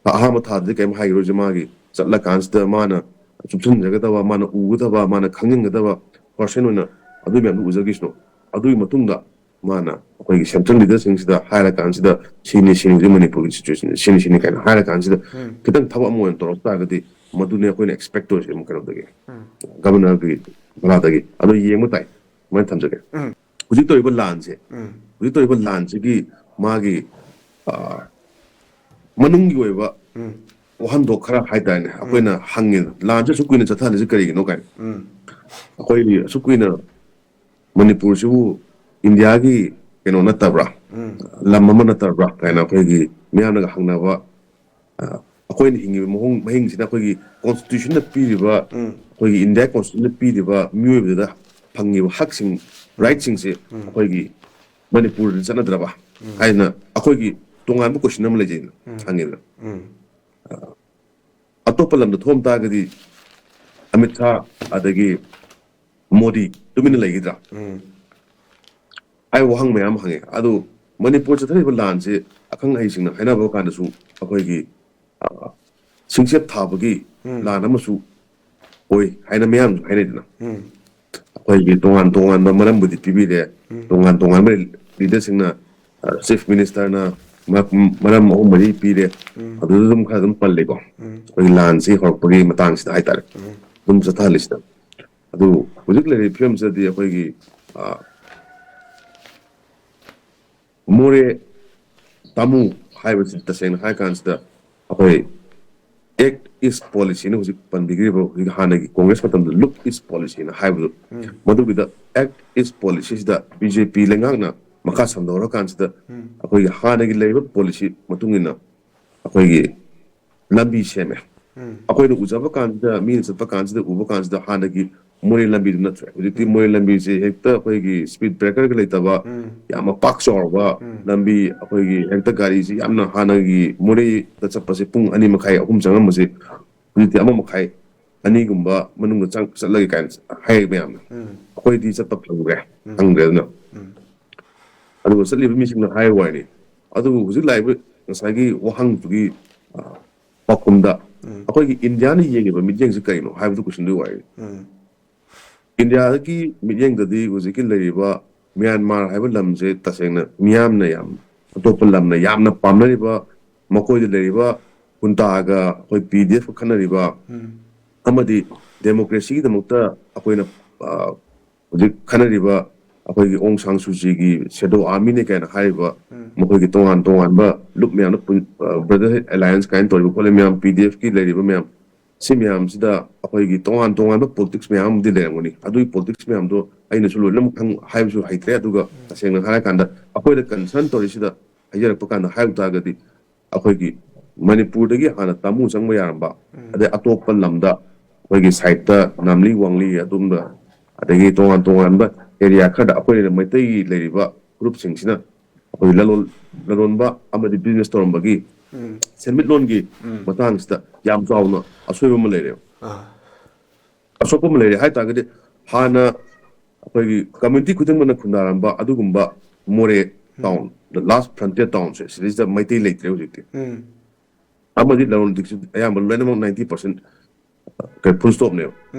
ꯑꯍꯥꯟꯕ ꯊꯥꯗꯗꯤ ꯀꯔꯤꯝ ꯍꯥꯏꯈꯤꯔꯣꯏꯁꯦ, ꯃꯥꯒꯤ ꯆꯠꯂꯀꯥꯟꯁꯤꯗ ꯃꯥꯅ ꯆꯨꯞꯁꯤꯟꯖꯒꯗꯕ, ꯃꯥꯅ ꯎꯒꯗꯕ, ꯃꯥꯅ ꯈꯪꯖꯤꯟꯒꯗꯕ ꯄꯥꯔꯁꯟ ꯑꯣꯏꯅ ꯑꯗꯨꯒꯤ ꯃꯌꯥꯝꯗꯨ ꯎꯖꯈꯤꯁꯅꯨ꯫ ꯑꯗꯨꯒꯤ ꯃꯇꯨꯡꯗ ꯃꯥꯅ ꯑꯩꯈꯣꯏꯒꯤ ꯁꯦꯟꯇ꯭ꯔꯦꯜ ꯂꯤꯗꯔꯁꯤꯡꯁꯤꯗ ꯍꯥꯏꯔꯀꯥꯟꯁꯤꯗ, "ꯁꯤꯅꯤ, ꯁꯤꯅꯤ, ꯍꯧꯖꯤꯛ ꯃꯅꯤꯄꯨꯔꯒꯤ ꯁꯤꯆꯨꯋꯦꯁꯟꯁꯦ ꯁꯤꯅꯤ, ꯁꯤꯅꯤ" ꯀꯥꯏꯅ ꯍꯥꯏꯔꯀꯥꯟꯁꯤꯗ, ꯎꯝ꯫ ꯈꯤꯇꯪ ꯊꯕꯛ ꯑꯃ ꯑꯣꯏꯅ ꯇꯧꯔꯛ ꯇꯥꯔꯒꯗꯤ, ꯃꯗꯨꯅꯤ ꯑꯩꯈꯣꯏꯅ ꯑꯦꯛꯁꯄꯦꯛ ꯇꯧꯔꯤꯁꯦ ꯑꯃꯨꯛ ꯀꯩꯅꯣꯗꯒꯤ, ꯎꯝ꯫ ꯒꯕꯔꯅꯔꯒꯤ ꯃꯅꯥꯛꯇꯒꯤ꯫ ꯑꯗꯣ ꯌꯦꯡꯕ ꯇꯥꯏ, ꯑꯗꯨꯃꯥꯏꯅ ꯊꯝꯖꯒꯦ꯫ ꯎꯝ꯫ ꯍꯧꯖꯤꯛ ꯇꯧꯔꯤꯕ ꯂꯥꯟꯁꯦ, ꯎꯝ꯫ ꯍꯧꯖꯤꯛ ꯇꯧꯔꯤꯕ ꯂꯥꯟꯁꯤꯒꯤ ꯃꯥꯒꯤ, ꯑ, ꯃꯅꯨꯡꯒꯤ ꯑꯣꯏꯕ ꯎꯝ꯫ ꯋꯥꯍꯟꯊꯣꯛ ꯈꯔ ꯍꯥꯏꯇꯥꯔꯦꯅꯦ, ꯎꯝ꯫ ꯑꯩꯈꯣꯏꯅ ꯍꯪꯉꯦ, "ꯂꯥꯟꯁꯦ ꯑꯁꯨꯛ ꯀꯨꯏꯅ ꯆꯠꯊꯍꯜꯂꯤꯁꯦ ꯀꯔꯤꯒꯤꯅꯣ?" ꯀꯥꯏꯅ꯫ ꯎꯝ꯫ ꯑꯩꯈꯣꯏꯒꯤ ꯑꯁꯨꯛ ꯀꯨꯏꯅ ꯃꯅꯤꯄꯨꯔꯁꯤꯕꯨ ꯏꯟꯗꯤꯌꯥꯒꯤ ꯀꯩꯅꯣ ꯅꯠꯇꯕ꯭ꯔꯥ, ꯂꯝ ꯑꯃ ꯅꯠꯇꯕ꯭ꯔꯥ ꯀꯥꯏꯅ ꯑꯩꯈꯣꯏꯒꯤ ꯃꯤꯌꯥꯝꯅꯒ ꯍꯪꯅꯕ, ꯑ, ꯑꯩꯈꯣꯏꯅ ꯍꯤꯡꯉꯤꯕ ꯃꯑꯣꯡ ꯃꯍꯤꯡꯁꯤꯅ ꯑꯩꯈꯣꯏꯒꯤ ꯀꯣꯟꯁꯇꯤꯇ꯭ꯌꯨꯁꯟꯅ ꯄꯤꯔꯤꯕ, ꯑꯩꯈꯣꯏꯒꯤ ꯏꯟꯗꯤꯌꯥ ꯀꯣꯟꯁꯇꯤꯇ꯭ꯌꯨꯁꯟꯅ ꯄꯤꯔꯤꯕ ꯃꯤꯑꯣꯏꯕꯗ ꯐꯪꯉꯤꯕ ꯍꯛꯁꯤꯡ, ꯔꯥꯏꯠꯁꯤꯡꯁꯦ ꯑꯩꯈꯣꯏꯒꯤ ꯃꯅꯤꯄꯨꯔꯗ ꯆꯠꯅꯗ꯭ꯔꯕ ꯍꯥꯏꯅ ꯑꯩꯈꯣꯏꯒꯤ ꯇꯣꯉꯥꯟꯕ ꯀꯣꯏꯁꯟ ꯑꯃ ꯂꯩꯖꯩꯅ ꯍꯪꯉꯤꯗꯅ꯫ ꯑꯇꯣꯞꯄ ꯂꯝꯗ ꯊꯣꯛꯑꯝ ꯇꯥꯔꯒꯗꯤ ꯑꯃꯤꯠ ꯁꯥ ꯑꯗꯒꯤ ꯃꯣꯗꯤ ꯇꯨꯃꯤꯟꯅ ꯂꯩꯈꯤꯗ꯭ꯔꯥ? ꯍꯥꯏꯕ ꯋꯥꯍꯪ ꯃꯌꯥꯝ ꯍꯪꯉꯦ꯫ ꯑꯗꯨ ꯃꯅꯤꯄꯨꯔ ꯆꯠꯊꯔꯤꯕ ꯂꯥꯟꯁꯦ ꯑꯈꯪ ꯑꯍꯩꯁꯤꯡꯅ ꯍꯥꯏꯅꯕ ꯀꯥꯟꯗꯁꯨ ꯑꯩꯈꯣꯏꯒꯤ, ꯑ, ꯁꯤꯡꯆꯦꯠ ꯊꯥꯕꯒꯤ ꯂꯥꯟ ꯑꯃꯁꯨ ꯑꯣꯏ ꯍꯥꯏꯅ ꯃꯌꯥꯝꯁꯨ ꯍꯥꯏꯅꯩꯗꯅ꯫ ꯑꯩꯈꯣꯏꯒꯤ ꯇꯣꯉꯥꯟ ꯇꯣꯉꯥꯟꯕ ꯃꯔꯝꯕꯨꯗꯤ ꯄꯤꯕꯤꯔꯦ꯫ ꯇꯣꯉꯥꯟ ꯇꯣꯉꯥꯟꯕ ꯂꯤꯗꯔꯁꯤꯡꯅ, ꯑ, ꯆꯤꯐ ꯃꯤꯅꯤꯁꯇꯔꯅ ꯃ-, ꯃꯔꯝ ꯑꯍꯨꯝ ꯃꯔꯤ ꯄꯤꯔꯦ꯫ ꯑꯗꯨꯗ ꯑꯗꯨꯝ ꯈꯔ ꯑꯗꯨꯝ ꯄꯜꯂꯦꯀꯣ꯫ ꯑꯩꯈꯣꯏꯒꯤ ꯂꯥꯟꯁꯤ ꯍꯧꯔꯛꯄꯒꯤ ꯃꯇꯥꯡꯁꯤꯗ ꯍꯥꯏꯇꯥꯔꯦ꯫ ꯑꯗꯨꯝ ꯆꯠꯊꯍꯜꯂꯤꯁꯤꯗ꯫ ꯑꯗꯨ ꯍꯧꯖꯤꯛ ꯂꯩꯔꯤꯕ ꯐꯤꯕꯝꯁꯤꯗꯗꯤ ꯑꯩꯈꯣꯏꯒꯤ, ꯑ, ꯃꯣꯔꯦ ꯇꯥꯃꯨ ꯍꯥꯏꯕꯁꯤ ꯇꯁꯦꯡꯅ ꯍꯥꯏ ꯀꯥꯟꯁꯤꯗ ꯑꯩꯈꯣꯏ ꯑꯦꯛ ꯏꯁ ꯄꯣꯂꯤꯁꯤꯅ ꯍꯧꯖꯤꯛ ꯄꯟꯕꯤꯈ꯭ꯔꯤꯕ, ꯍꯧꯖꯤꯛ ꯍꯥꯟꯅꯒꯤ ꯀꯣꯡꯒ꯭ꯔꯦꯁ ꯃꯇꯝꯗ ꯂꯨꯛ ꯏꯁ ꯄꯣꯂꯤꯁꯤꯅ ꯍꯥꯏꯕꯗꯨ, ꯃꯗꯨꯒꯤꯗ ꯑꯦꯛ ꯏꯁ ꯄꯣꯂꯤꯁꯤꯁꯤꯗ ꯕꯤ ꯖꯦ ꯄꯤ ꯂꯩꯉꯥꯛꯅ ꯃꯈꯥ ꯁꯝꯊꯍꯧꯔꯀꯥꯟꯁꯤꯗ ꯑꯩꯈꯣꯏꯒꯤ ꯍꯥꯟꯅꯒꯤ ꯂꯩꯔꯤꯕ ꯄꯣꯂꯤꯁꯤ ꯃꯇꯨꯡ ꯏꯟꯅ ꯑꯩꯈꯣꯏꯒꯤ ꯂꯝꯕꯤ ꯁꯦꯝꯃꯦ꯫ ꯑꯩꯈꯣꯏꯅ ꯎꯖꯕ ꯀꯥꯟꯁꯤꯗ, ꯃꯤꯅ ꯆꯠꯄ ꯀꯥꯟꯁꯤꯗ, ꯎꯕ ꯀꯥꯟꯁꯤꯗ ꯍꯥꯟꯅꯒꯤ ꯃꯣꯔꯦ ꯂꯝꯕꯤꯗꯨ ꯅꯠꯇ꯭ꯔꯦ꯫ ꯍꯧꯖꯤꯛꯇꯤ ꯃꯣꯔꯦ ꯂꯝꯕꯤꯁꯦ ꯍꯦꯛꯇ ꯑꯩꯈꯣꯏꯒꯤ ꯁ꯭ꯄꯤꯗ ꯕ꯭ꯔꯦꯀꯔꯒ ꯂꯩꯇꯕ, ꯌꯥꯝꯅ ꯄꯥꯛ ꯆꯥꯎꯔꯕ ꯂꯝꯕꯤ, ꯑꯩꯈꯣꯏꯒꯤ ꯍꯦꯛꯇ ꯒꯥꯔꯤꯁꯤ ꯌꯥꯝꯅ ꯍꯥꯟꯅꯒꯤ ꯃꯣꯔꯦꯗ ꯆꯠꯄꯁꯦ ꯄꯨꯡ ꯑꯅꯤ ꯃꯈꯥꯏ, ꯑꯍꯨꯝ ꯆꯪꯉꯝꯕꯁꯦ ꯍꯧꯖꯤꯛꯇꯤ ꯑꯃ ꯃꯈꯥꯏ, ꯑꯅꯤꯒꯨꯝꯕ ꯃꯅꯨꯡꯗ ꯆꯪ-, ꯆꯠꯂꯒꯦ ꯀꯥꯏꯅ ꯍꯥꯏ ꯃꯌꯥꯝꯅ꯫ ꯑꯩꯈꯣꯏꯗꯤ ꯆꯠꯄ ꯐꯪꯗ꯭ꯔꯦ, ꯐꯪꯗ꯭ꯔꯦ ꯑꯗꯨꯅ꯫ ꯑꯗꯨꯒ ꯆꯠꯂꯤꯕ ꯃꯤꯁꯤꯡꯅ ꯍꯥꯏ ꯋꯥꯅꯤ꯫ ꯑꯗꯨꯕꯨ ꯍꯧꯖꯤꯛ ꯂꯥꯛꯏꯕ ꯉꯁꯥꯏꯒꯤ ꯋꯥꯍꯪꯗꯨꯒꯤ, ꯑ, ꯄꯥꯎꯈꯨꯝꯗ ꯑꯩꯈꯣꯏꯒꯤ ꯏꯟꯗꯤꯌꯥꯅ ꯌꯦꯡꯉꯤꯕ ꯃꯤꯠꯌꯦꯡꯁꯤ ꯀꯔꯤꯅꯣ ꯍꯥꯏꯕꯗꯨ ꯀꯣꯏꯁꯟꯗꯨꯒꯤ ꯋꯥꯔꯤꯅꯤ꯫ ꯏꯟꯗꯤꯌꯥꯒꯤ ꯃꯤꯠꯌꯦꯡꯗꯗꯤ ꯍꯧꯖꯤꯛꯀꯤ ꯂꯩꯔꯤꯕ ꯃ꯭ꯌꯥꯟꯃꯥꯔ ꯍꯥꯏꯕ ꯂꯝꯁꯦ ꯇꯁꯦꯡꯅ ꯃꯤꯌꯥꯝꯅ ꯌꯥꯝ, ꯑꯇꯣꯞꯄ ꯂꯝꯅ ꯌꯥꯝꯅ ꯄꯥꯝꯅꯔꯤꯕ, ꯃꯈꯣꯏꯗ ꯂꯩꯔꯤꯕ ꯍꯨꯟꯇꯥꯒ ꯑꯩꯈꯣꯏ ꯄꯤ ꯗꯤ ꯑꯦꯐꯀ ꯈꯠꯅꯔꯤꯕ, ꯑꯃꯗꯤ ꯗꯦꯃꯣꯀ꯭ꯔꯦꯁꯤꯒꯤꯗꯃꯛꯇ ꯑꯩꯈꯣꯏꯅ, ꯑ, ꯍꯧꯖꯤꯛ ꯈꯠꯅꯔꯤꯕ ꯑꯩꯈꯣꯏꯒꯤ ꯑꯣꯡ ꯁꯥꯡ ꯁꯨꯆꯤꯒꯤ ꯁꯦꯗꯣ ꯑꯥꯔꯃꯤꯅꯦ ꯀꯥꯏꯅ ꯍꯥꯏꯔꯤꯕ ꯃꯈꯣꯏꯒꯤ ꯇꯣꯉꯥꯟ ꯇꯣꯉꯥꯟꯕ ꯂꯨꯞ ꯃꯌꯥꯝꯅ ꯄꯨꯟ-, ꯑ, ꯕ꯭ꯔꯗꯔꯍꯨꯗ ꯑꯦꯂꯥꯏꯟꯁ ꯀꯥꯏꯅ ꯇꯧꯔꯤꯕ ꯈꯣꯠꯂꯤꯕ ꯃꯌꯥꯝ, ꯄꯤ ꯗꯤ ꯑꯦꯐꯀꯤ ꯂꯩꯔꯤꯕ ꯃꯌꯥꯝ, ꯁꯤ ꯃꯌꯥꯝꯁꯤꯗ ꯑꯩꯈꯣꯏꯒꯤ ꯇꯣꯉꯥꯟ ꯇꯣꯉꯥꯟꯕ ꯄꯣꯂꯤꯇꯤꯛꯁ ꯃꯌꯥꯝ ꯑꯃꯗꯤ ꯂꯩꯔꯝꯒꯅꯤ꯫ ꯑꯗꯨꯒꯤ ꯄꯣꯂꯤꯇꯤꯛꯁ ꯃꯌꯥꯝꯗꯣ ꯑꯩꯅꯁꯨ ꯂꯣꯏꯅꯃꯛ ꯈꯪ-, ꯍꯥꯏꯕꯁꯨ ꯍꯩꯇ꯭ꯔꯦ꯫ ꯑꯗꯨꯒ ꯇꯁꯦꯡꯅ ꯍꯥꯏꯔꯀꯥꯟꯗ ꯑꯩꯈꯣꯏꯗ ꯀꯟꯁꯔꯟ ꯇꯧꯔꯤꯁꯤꯗ ꯍꯥꯏꯖꯔꯛꯄ ꯀꯥꯟꯗ ꯍꯥꯏꯕ ꯇꯥꯔꯒꯗꯤ ꯑꯩꯈꯣꯏꯒꯤ ꯃꯅꯤꯄꯨꯔꯗꯒꯤ ꯍꯥꯟꯅ ꯇꯥꯃꯨ ꯆꯪꯕ ꯌꯥꯔꯝꯕ, ꯑꯗꯩ ꯑꯇꯣꯞꯄ ꯂꯝꯗ ꯑꯩꯈꯣꯏꯒꯤ ꯁꯥꯏꯠꯇ ꯅꯥꯝꯂꯤ ꯋꯥꯡꯂꯤ ꯑꯗꯨꯝꯕ, ꯑꯗꯒꯤ ꯇꯣꯉꯥꯟ ꯇꯣꯉꯥꯟꯕ ꯑꯦꯔꯤꯌꯥ ꯈꯔꯗ ꯑꯩꯈꯣꯏ ꯃꯩꯇꯩꯒꯤ ꯂꯩꯔꯤꯕ ꯐꯨꯔꯨꯞꯁꯤꯡꯁꯤꯅ ꯑꯩꯈꯣꯏ ꯂꯂꯣꯟ-, ꯂꯂꯣꯟꯕ ꯑꯃꯗꯤ ꯕꯤꯖꯤꯅꯦꯁ ꯇꯧꯔꯝꯕꯒꯤ ꯁꯦꯟꯃꯤꯠꯂꯣꯟꯒꯤ ꯃꯇꯥꯡꯁꯤꯗ ꯌꯥꯝ ꯆꯥꯎꯅ ꯑꯁꯣꯏꯕ ꯑꯃ ꯂꯩꯔꯦꯕ꯫ ꯑꯁꯣꯛꯄ ꯑꯃ ꯂꯩꯔꯦ ꯍꯥꯏ ꯇꯥꯔꯒꯗꯤ, ꯍꯥꯟꯅ ꯑꯩꯈꯣꯏꯒꯤ ꯀꯝꯃ꯭ꯌꯨꯅꯤꯇꯤ ꯈꯨꯗꯤꯡꯃꯛꯅ ꯈꯨꯟꯗꯥꯔꯝꯕ ꯑꯗꯨꯒꯨꯝꯕ ꯃꯣꯔꯦ ꯇꯥꯎꯟ, the last frontier ꯇꯥꯎꯟꯁꯦ, ꯁꯤꯗꯩꯁꯤꯗ ꯃꯩꯇꯩ ꯂꯩꯇ꯭ꯔꯦ ꯍꯧꯖꯤꯛꯇꯤ꯫ ꯑꯃꯗꯤ ꯂꯂꯣꯟ ꯏꯇꯤꯛꯁꯨ ꯑꯌꯥꯝꯕ ꯂꯣꯏꯅꯃꯛ ninety percent ꯀꯩ full stopꯅꯦꯕ꯫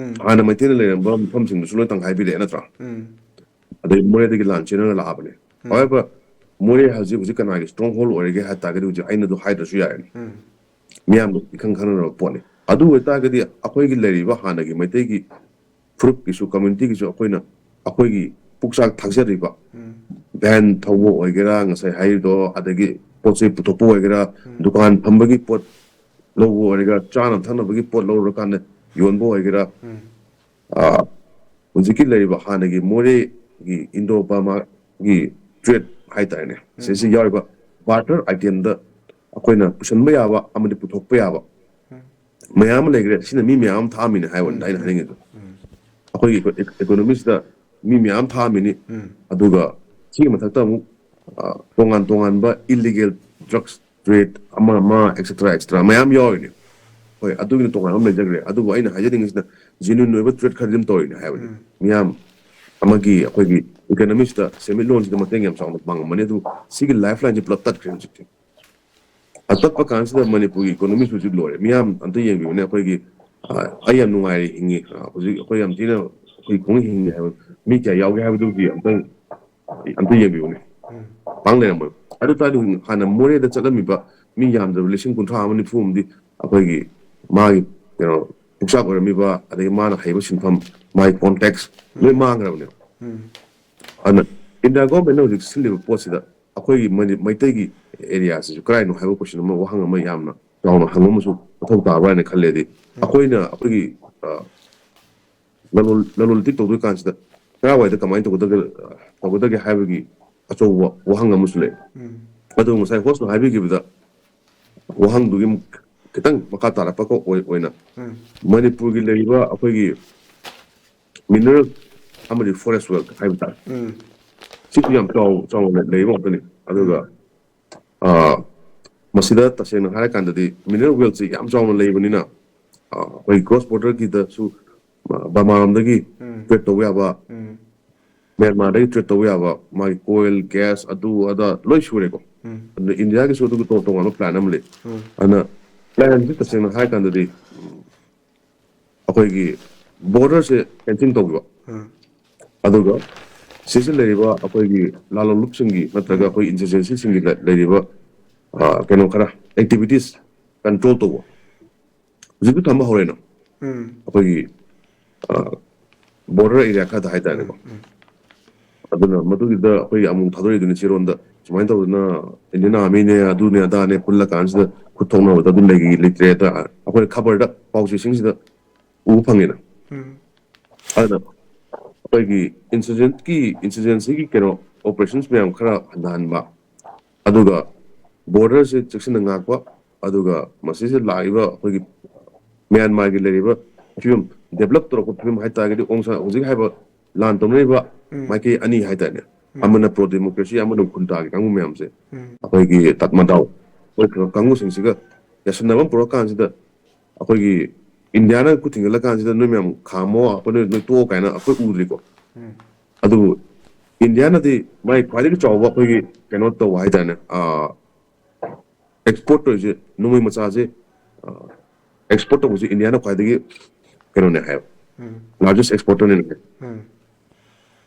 ꯍꯥꯟꯅ ꯃꯩꯇꯩꯅ ꯂꯩꯔꯝꯕ ꯃꯐꯝꯁꯤꯡꯗꯨꯁꯨ ꯂꯣꯏ ꯇꯪꯈꯥꯏ ꯄꯤꯔꯛꯑꯦ ꯅꯠꯇ꯭ꯔꯥ? ꯑꯗꯩ ꯃꯣꯔꯦꯗꯒꯤ ꯂꯥꯟ ꯆꯦꯟꯅꯔ ꯂꯥꯛꯑꯕꯅꯦ꯫ However, ꯃꯣꯔꯦ ꯍꯧꯖꯤꯛ, ꯍꯧꯖꯤꯛ ꯀꯅꯥꯒꯤ stronghold ꯑꯣꯏꯔꯒꯦ ꯍꯥꯏ ꯇꯥꯔꯒꯗꯤ, ꯍꯧꯖꯤꯛ ꯑꯩꯅ ꯑꯗꯨ ꯍꯥꯏꯗ꯭ꯔꯁꯨ ꯌꯥꯔꯅꯤ꯫ ꯃꯤꯌꯥꯝꯅ ꯏꯈꯪ ꯈꯪꯅꯔꯕ ꯄꯣꯠꯅꯤ꯫ ꯑꯗꯨ ꯑꯣꯏꯇꯥꯔꯒꯗꯤ ꯑꯩꯈꯣꯏꯒꯤ ꯂꯩꯔꯤꯕ ꯍꯥꯟꯅꯒꯤ ꯃꯩꯇꯩꯒꯤ ꯐꯨꯔꯨꯞꯀꯤꯁꯨ, ꯀꯝꯃ꯭ꯌꯨꯅꯤꯇꯤꯒꯤꯁꯨ ꯑꯩꯈꯣꯏꯅ, ꯑꯩꯈꯣꯏꯒꯤ ꯄꯨꯛꯆꯥꯛ ꯊꯥꯛꯆꯔꯤꯕ ꯚꯦꯟ ꯊꯧꯕ ꯑꯣꯏꯒꯦꯔꯥ, ꯉꯁꯥꯏ ꯍꯥꯏꯔꯤꯗꯣ, ꯑꯗꯒꯤ ꯄꯣꯠ ꯆꯩ ꯄꯨꯊꯣꯛꯄ ꯑꯣꯏꯒꯦꯔꯥ, ꯗꯨꯀꯥꯟ ꯐꯝꯕꯒꯤ ꯄꯣꯠ ꯂꯧꯕ ꯑꯣꯏꯒꯦꯔꯥ, ꯆꯥꯅ ꯊꯛꯅꯕꯒꯤ ꯄꯣꯠ ꯂꯧꯔꯀꯥꯟꯗ ꯌꯣꯟꯕ ꯑꯣꯏꯒꯦꯔꯥ, ꯑ, ꯍꯧꯖꯤꯛꯀꯤ ꯂꯩꯔꯤꯕ ꯍꯥꯟꯅꯒꯤ ꯃꯣꯔꯦꯒꯤ ꯏꯟꯗꯣ ꯕꯔꯃꯥꯒꯤ ꯇ꯭ꯔꯦꯗ ꯍꯥꯏꯇꯥꯔꯦꯅꯦ, ꯁꯤꯁꯤ ꯌꯥꯎꯔꯤꯕ ꯕꯥꯔꯇꯔ ꯑꯥꯏꯇꯦꯝꯗ ꯑꯩꯈꯣꯏꯅ ꯄꯨꯁꯟꯕ ꯌꯥꯕ ꯑꯃꯗꯤ ꯄꯨꯊꯣꯛꯄ ꯌꯥꯕ ꯃꯌꯥꯝ ꯑꯃ ꯂꯩꯈ꯭ꯔꯦ꯫ ꯁꯤꯅ ꯃꯤ ꯃꯌꯥꯝ ꯑꯃ ꯊꯥꯛꯑꯝꯃꯤꯅꯦ ꯍꯥꯏꯕꯅꯤꯗ ꯑꯩꯅ ꯍꯥꯏꯅꯤꯡꯉꯤꯗꯣ꯫ ꯑꯩꯈꯣꯏꯒꯤ ꯏꯀꯣ-, ꯏꯀꯣꯅꯣꯃꯤꯁꯤꯗ ꯃꯤ ꯃꯌꯥꯝ ꯊꯥꯛꯑꯝꯃꯤꯅꯤ꯫ ꯑꯗꯨꯒ ꯁꯤꯒꯤ ꯃꯊꯛꯇ ꯑꯃꯨꯛ, ꯑ, ꯇꯣꯉꯥꯟ ꯇꯣꯉꯥꯟꯕ ꯏꯂꯤꯒꯦꯜ ꯗ꯭ꯔꯒꯁ ꯇ꯭ꯔꯦꯗ ꯑꯃ ꯑꯃ etcetera etcetera ꯃꯌꯥꯝ ꯌꯥꯎꯔꯤꯅꯦ꯫ ꯍꯣꯏ, ꯑꯗꯨꯒꯤꯅ ꯇꯣꯉꯥꯟꯕ ꯑꯃ ꯂꯩꯖꯈ꯭ꯔꯦ꯫ ꯑꯗꯨꯕꯨ ꯑꯩꯅ ꯍꯥꯏꯖꯅꯤꯡꯉꯤꯁꯤꯅ, ꯖꯦꯅ꯭ꯌꯨꯟ ꯑꯣꯏꯕ ꯇ꯭ꯔꯦꯗ ꯈꯔꯗꯤ ꯑꯗꯨꯝ ꯇꯧꯔꯤꯅꯦ ꯍꯥꯏꯕꯅꯤ꯫ ꯃꯤꯌꯥꯝ ꯑꯃꯒꯤ, ꯑꯩꯈꯣꯏꯒꯤ ꯏꯀꯣꯅꯣꯃꯤꯁꯤꯗ, ꯁꯦꯟꯃꯤꯠꯂꯣꯟꯁꯤꯗ ꯃꯇꯦꯡ ꯌꯥꯝ ꯆꯥꯎꯅ ꯄꯥꯡꯉꯝꯕꯅꯤ꯫ ꯑꯗꯨꯕꯨ ꯁꯤꯒꯤ ꯂꯥꯏꯐ ꯂꯥꯏꯟꯁꯤ ꯄꯨꯂꯞ ꯇꯠꯈ꯭ꯔꯦ ꯍꯧꯖꯤꯛꯇꯤ꯫ ꯑ, ꯇꯠꯄ ꯀꯥꯟꯁꯤꯗ ꯃꯅꯤꯄꯨꯔꯒꯤ ꯏꯀꯣꯅꯣꯃꯤꯁꯨ ꯍꯧꯖꯤꯛ ꯂꯣꯏꯔꯦ꯫ ꯃꯤꯌꯥꯝ ꯑꯝꯇ ꯌꯦꯡꯕꯤꯌꯨꯅꯦ, ꯑꯩꯈꯣꯏꯒꯤ, ꯑ, "ꯑꯩ ꯌꯥꯝ ꯅꯨꯡꯉꯥꯏꯔꯦ ꯍꯤꯡꯉꯤ", ꯑ, ꯍꯧꯖꯤꯛ ꯑꯩꯈꯣꯏ ꯌꯥꯝ ꯊꯤꯅ ꯑꯩꯈꯣꯏ ꯈꯨꯡꯒꯪ ꯍꯤꯡꯉꯤ ꯍꯥꯏꯕ ꯃꯤ ꯀꯌꯥ ꯌꯥꯎꯒꯦ ꯍꯥꯏꯕꯗꯨꯒꯤ ꯑꯝꯇꯪ, ꯑꯝꯇ ꯌꯦꯡꯕꯤꯌꯨꯅꯦ꯫ ꯄꯥꯡ ꯂꯩꯔꯝꯃꯣꯏ꯫ ꯑꯗꯨ ꯇꯥꯔꯗꯤ ꯍꯧꯖꯤꯛ ꯍꯥꯟꯅ ꯃꯣꯔꯦꯗ ꯆꯠꯂꯝꯃꯤꯕ ꯃꯤ ꯌꯥꯝꯗ꯭ꯔꯕ ꯂꯤꯁꯤꯡ ꯀꯨꯟꯊ꯭ꯔꯥ ꯑꯃ ꯅꯤꯐꯨ ꯑꯃꯗꯤ ꯑꯩꯈꯣꯏꯒꯤ ꯃꯥꯒꯤ, ꯀꯩꯅꯣ, ꯄꯨꯛꯆꯥꯛ ꯑꯣꯏꯔꯝꯃꯤꯕ, ꯑꯗꯒꯤ ꯃꯥꯅ ꯍꯩꯕ ꯁꯤꯟꯐꯝ, ꯃꯥꯒꯤ ꯀꯣꯟꯇꯦꯛꯁ ꯂꯣꯏ ꯃꯥꯡꯈ꯭ꯔꯕꯅꯦꯕ꯫ ꯑꯗꯨꯅ ꯏꯟꯗꯤꯌꯥ ꯒꯣꯔꯃꯦꯟꯅ ꯍꯧꯖꯤꯛ ꯁꯤꯜꯂꯤꯕ ꯄꯣꯠꯁꯤꯗ ꯑꯩꯈꯣꯏꯒꯤ ꯃꯅꯤ-, ꯃꯩꯇꯩꯒꯤ ꯑꯦꯔꯤꯌꯥꯁꯤꯁꯨ ꯀꯗꯥꯏꯅꯣ ꯍꯥꯏꯕ ꯀꯣꯏꯁꯟ ꯑꯃ, ꯋꯥꯍꯪ ꯑꯃ ꯌꯥꯝꯅ ꯆꯥꯎꯅ ꯍꯪꯕ ꯑꯃꯁꯨ ꯃꯊꯧ ꯇꯥꯕ꯭ꯔꯥ ꯍꯥꯏꯅ ꯈꯜꯂꯦꯗꯤ, ꯑꯩꯈꯣꯏꯅ ꯑꯩꯈꯣꯏꯒꯤ ꯑ, ꯂꯂꯣꯟ ꯂꯂꯣꯟ ꯏꯇꯤꯛ ꯇꯧꯗꯣꯏ ꯀꯥꯟꯁꯤꯗ ꯀꯔꯥꯏꯋꯥꯏꯗ ꯀꯃꯥꯏꯅ ꯇꯧꯒꯗꯒꯦ, ꯇꯧꯒꯗꯒꯦ ꯍꯥꯏꯕꯒꯤ ꯑꯆꯧꯕ ꯋꯥꯍꯪ ꯑꯃꯁꯨ ꯂꯩ꯫ ꯑꯗꯨ ꯉꯁꯥꯏ ꯍꯣꯁꯅ ꯍꯥꯏꯕꯤꯈꯤꯕꯗ, ꯋꯥꯍꯪꯗꯨꯒꯤ ꯈꯤꯇꯪ ꯃꯈꯥ ꯇꯥꯔꯛꯄ ꯑꯣꯏ- ꯑꯣꯏꯅ, ꯃꯅꯤꯄꯨꯔꯒꯤ ꯂꯩꯔꯤꯕ ꯑꯩꯈꯣꯏꯒꯤ ꯃꯤꯅꯔꯦꯜ ꯑꯃꯗꯤ ꯐꯣꯔꯦꯁ ꯋꯦꯜꯊ ꯍꯥꯏꯕ ꯇꯥꯔꯦ, ꯁꯤꯁꯨ ꯌꯥꯝ ꯆꯥꯎ ꯆꯥꯎꯅ ꯂꯩꯕ ꯉꯥꯛꯇꯅꯤ꯫ ꯑꯗꯨꯒ ꯑ, ꯃꯁꯤꯗ ꯇꯁꯦꯡꯅ ꯍꯥꯏꯔꯀꯥꯟꯗꯗꯤ ꯃꯤꯅꯔꯦꯜ ꯋꯦꯜꯊꯁꯤ ꯌꯥꯝ ꯆꯥꯎꯅ ꯂꯩꯕꯅꯤꯅ, ꯑ, ꯑꯩꯈꯣꯏ ꯀ꯭ꯔꯣꯁ ꯕꯣꯔꯗꯔꯒꯤꯗꯁꯨ, ꯑ, ꯕꯔꯃꯥꯔꯣꯝꯗꯒꯤ ꯇ꯭ꯔꯦꯗ ꯇꯧꯕ ꯌꯥꯕ, ꯃ꯭ꯌꯥꯟꯃꯥꯔꯗꯒꯤ ꯇ꯭ꯔꯦꯗ ꯇꯧꯕ ꯌꯥꯕ, ꯃꯥꯒꯤ ꯀꯣꯏꯜ, ꯒ꯭ꯌꯥꯁ, ꯑꯗꯨ ꯑꯗꯥ ꯂꯣꯏ ꯁꯨꯔꯦꯀꯣ꯫ ꯑꯗꯨꯅ ꯏꯟꯗꯤꯌꯥꯒꯤꯁꯨ ꯑꯗꯨꯒꯤ ꯇꯣꯉꯥꯟ ꯇꯣꯉꯥꯟꯕ ꯄ꯭ꯂꯥꯟ ꯑꯃ ꯂꯩ꯫ ꯑꯗꯨꯅ ꯄ꯭ꯂꯥꯟꯁꯤ ꯇꯁꯦꯡꯅ ꯍꯥꯏꯔꯀꯥꯟꯗꯗꯤ ꯑꯩꯈꯣꯏꯒꯤ ꯕꯣꯔꯗꯔꯁꯦ ꯐꯦꯟꯁꯤꯡ ꯇꯧꯕꯤꯕ, ꯑꯗꯨꯒ ꯁꯤꯁꯤ ꯂꯩꯔꯤꯕ ꯑꯩꯈꯣꯏꯒꯤ ꯂꯥꯂꯣꯡꯂꯨꯞꯁꯤꯡꯒꯤ ꯅꯠꯇ꯭ꯔꯒ ꯑꯩꯈꯣꯏ ꯏꯟꯁꯔꯖꯦꯟꯁꯤꯁꯤꯡꯒꯤ ꯂꯩ- ꯂꯩꯔꯤꯕ, ꯑ, ꯀꯩꯅꯣ ꯈꯔ, ꯑꯦꯛꯇꯤꯚꯤꯇꯤꯁ ꯀꯟꯇ꯭ꯔꯣꯜ ꯇꯧꯕ, ꯍꯧꯖꯤꯛꯇꯤ ꯊꯝꯕ ꯍꯧꯔꯦꯅ, ꯑꯩꯈꯣꯏꯒꯤ ꯕꯣꯔꯗꯔ ꯑꯦꯔꯤꯌꯥ ꯈꯔꯗ ꯍꯥꯏꯇꯥꯔꯦꯀꯣ꯫ ꯑꯗꯨꯅ ꯃꯗꯨꯒꯤꯗ ꯑꯩꯈꯣꯏ ꯑꯃꯨꯛ ꯊꯥꯗꯣꯔꯛꯏꯗꯨꯅꯤ ꯆꯦꯔꯣꯟꯗ, ꯁꯨꯃꯥꯏꯅ ꯇꯧꯗꯅ ꯏꯟꯗꯤꯌꯟ ꯑꯥꯔꯃꯤꯅꯦ, ꯑꯗꯨꯅꯦ ꯑꯗꯥꯅꯦ ꯄꯨꯜꯂ ꯀꯥꯟꯁꯤꯗ ꯈꯨꯠ ꯊꯣꯛꯅꯕꯗ ꯑꯗꯨ ꯂꯩꯈꯤ ꯂꯩꯇ꯭ꯔꯦꯗ ꯑꯩꯈꯣꯏ ꯈꯕꯔꯗ, ꯄꯥꯎꯆꯦꯁꯤꯡꯁꯤꯗ ꯎꯕ ꯐꯪꯉꯦꯅ꯫ ꯑꯗꯨꯅ ꯑꯩꯈꯣꯏꯒꯤ ꯏꯟꯁꯔꯖꯦꯟꯀꯤ ꯏꯟꯁꯔꯖꯦꯟꯁꯤꯒꯤ ꯀꯩꯅꯣ, ꯑꯣꯄꯔꯦꯁꯟꯁ ꯃꯌꯥꯝ ꯈꯔ ꯍꯟꯊꯍꯟꯕ, ꯑꯗꯨꯒ ꯕꯣꯔꯗꯔꯁꯦ ꯆꯦꯛꯁꯤꯟꯅ ꯉꯥꯛꯄ, ꯑꯗꯨꯒ ꯃꯁꯤꯁꯦ ꯂꯥꯛꯏꯕ ꯑꯩꯈꯣꯏꯒꯤ ꯃ꯭ꯌꯥꯟꯃꯥꯔꯒꯤ ꯂꯩꯔꯤꯕ ꯐꯤꯕꯝ, ꯗꯦꯕꯂꯞ ꯇꯧꯔꯛꯄ ꯐꯤꯕꯝ ꯍꯥꯏꯇꯥꯔꯒꯗꯤ, ꯑꯣꯡ ꯁꯥꯟ ꯍꯧꯖꯤꯛ ꯍꯥꯏꯕ ꯂꯥꯟ ꯇꯧꯅꯔꯤꯕ ꯃꯥꯏꯀꯩ ꯑꯅꯤ ꯍꯥꯏꯇꯥꯔꯦꯅꯦ, ꯑꯃꯅ ꯄ꯭ꯔꯣ ꯗꯦꯃꯣꯀ꯭ꯔꯦꯁꯤ, ꯑꯃꯅ ꯈꯨꯟꯇꯥꯒꯤ ꯀꯥꯡꯕꯨ ꯃꯌꯥꯝꯁꯦ, ꯑꯩꯈꯣꯏꯒꯤ ꯇꯥꯠꯃꯗꯥꯎ ꯑꯣꯏꯈ꯭ꯔꯕ ꯀꯥꯡꯕꯨꯁꯤꯡꯁꯤꯒ ꯌꯥꯁꯤꯟꯅꯕ ꯑꯃ ꯄꯨꯔꯛꯀꯥꯟꯁꯤꯗ, ꯑꯩꯈꯣꯏꯒꯤ ꯏꯟꯗꯤꯌꯥꯅ ꯈꯨꯠ ꯊꯤꯡꯖꯤꯜꯂꯀꯥꯟꯁꯤꯗ, "ꯅꯣꯏ ꯃꯌꯥꯝ ꯈꯥꯝꯃꯣ, ꯑꯩꯈꯣꯏ ꯅꯣꯏ, ꯅꯣꯏ ꯇꯣꯛꯑꯣ" ꯀꯥꯏꯅ ꯑꯩꯈꯣꯏ ꯎꯗ꯭ꯔꯤꯀꯣ꯫ ꯑꯗꯨꯕꯨ ꯏꯟꯗꯤꯌꯥꯅꯗꯤ ꯃꯥꯒꯤ ꯈ꯭ꯋꯥꯏꯗꯒꯤ ꯆꯥꯎꯕ ꯑꯩꯈꯣꯏꯒꯤ ꯀꯩꯅꯣ ꯇꯧꯕ ꯍꯥꯏꯇꯥꯔꯦꯅꯦ, ꯑꯦꯛꯁꯄꯣꯔꯠ ꯇꯧꯔꯤꯁꯦ ꯅꯣꯡꯃꯩ ꯃꯆꯥꯁꯦ, ꯑꯦꯛꯁꯄꯣꯔꯠ ꯇꯧꯕꯁꯦ ꯏꯟꯗꯤꯌꯥꯅ ꯈ꯭ꯋꯥꯏꯗꯒꯤ ꯀꯩꯅꯣꯅꯦ ꯍꯥꯏꯕ, ꯂꯥꯔꯖꯦꯁ ꯑꯦꯛꯁꯄꯣꯔꯇꯔꯅꯦ꯫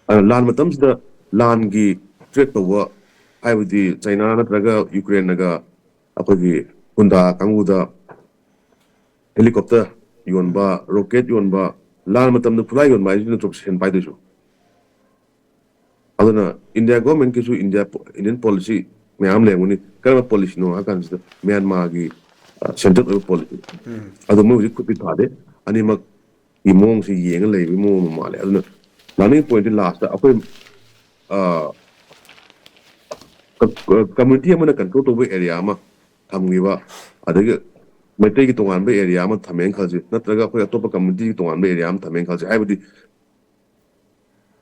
ꯑꯗꯨꯅ ꯂꯥꯟ ꯃꯇꯝꯁꯤꯗ ꯂꯥꯟꯒꯤ ꯇ꯭ꯔꯦꯠ ꯇꯧꯕ, ꯍꯥꯏꯕꯗꯤ ꯆꯩꯅꯥ ꯅꯠꯇ꯭ꯔꯒ ꯌꯨꯀ꯭ꯔꯦꯟꯅꯒ ꯑꯩꯈꯣꯏꯒꯤ ꯒꯨꯟꯗꯥ ꯀꯥꯡꯕꯨꯗ ꯍꯦꯂꯤꯀꯣꯞꯇꯔ ꯌꯣꯟꯕ, ꯔꯣꯀꯦꯠ ꯌꯣꯟꯕ, ꯂꯥꯟ ꯃꯇꯝꯗ ꯈꯨꯠꯂꯥꯏ ꯌꯣꯟꯕ ꯍꯥꯏꯁꯤ ꯅꯠꯇ꯭ꯔꯣ ꯁꯦꯟ ꯄꯥꯏꯗꯣꯏꯁꯨ? ꯑꯗꯨꯅ ꯏꯟꯗꯤꯌꯥ ꯒꯣꯔꯃꯦꯟꯀꯤꯁꯨ ꯏꯟꯗꯤꯌꯥ, ꯏꯟꯗꯤꯌꯟ ꯄꯣꯂꯤꯁꯤ ꯃꯌꯥꯝ ꯂꯩꯔꯝꯒꯅꯤ꯫ ꯀꯔꯝꯕ ꯄꯣꯂꯤꯁꯤꯅꯣ ꯍꯥꯏ ꯀꯥꯟꯁꯤꯗ, ꯃ꯭ꯌꯥꯟꯃꯥꯔꯒꯤ ꯁꯦꯟꯇ꯭ꯔꯦꯜ ꯑꯣꯏꯕ ꯄꯣꯂꯤꯁꯤ꯫ ꯑꯗꯣ ꯃꯣꯏ ꯍꯧꯖꯤꯛ ꯈꯨꯠ ꯊꯥꯗꯦ꯫ ꯑꯅꯤꯃꯛꯀꯤ ꯃꯑꯣꯡꯁꯤ ꯌꯦꯡꯉ ꯂꯩꯕꯒꯤ ꯃꯑꯣꯡ ꯑꯃ ꯃꯥꯜꯂꯦ꯫ ꯑꯗꯨꯅ ꯂꯥꯛꯅꯤꯡ ꯄꯣꯏꯟꯠꯇꯤ ꯂꯥꯁꯇ ꯑꯩꯈꯣꯏ ꯀꯝꯃ꯭ꯌꯨꯅꯤꯇꯤ ꯑꯃꯅ ꯀꯟꯇ꯭ꯔꯣꯜ ꯇꯧꯕ ꯑꯦꯔꯤꯌꯥ ꯑꯃ ꯊꯝꯈꯤꯕ, ꯑꯗꯒꯤ ꯃꯩꯇꯩꯒꯤ ꯇꯣꯉꯥꯟꯕ ꯑꯦꯔꯤꯌꯥ ꯑꯃ ꯊꯝꯃꯦꯅ ꯈꯜꯂꯁꯤ, ꯅꯠꯇ꯭ꯔꯒ ꯑꯩꯈꯣꯏ ꯑꯇꯣꯞꯄ ꯀꯝꯃ꯭ꯌꯨꯅꯤꯇꯤꯒꯤ ꯇꯣꯉꯥꯟꯕ ꯑꯦꯔꯤꯌꯥ ꯑꯃ ꯊꯝꯃꯦꯅ ꯈꯜꯂꯁꯤ꯫ ꯍꯥꯏꯕꯗꯤ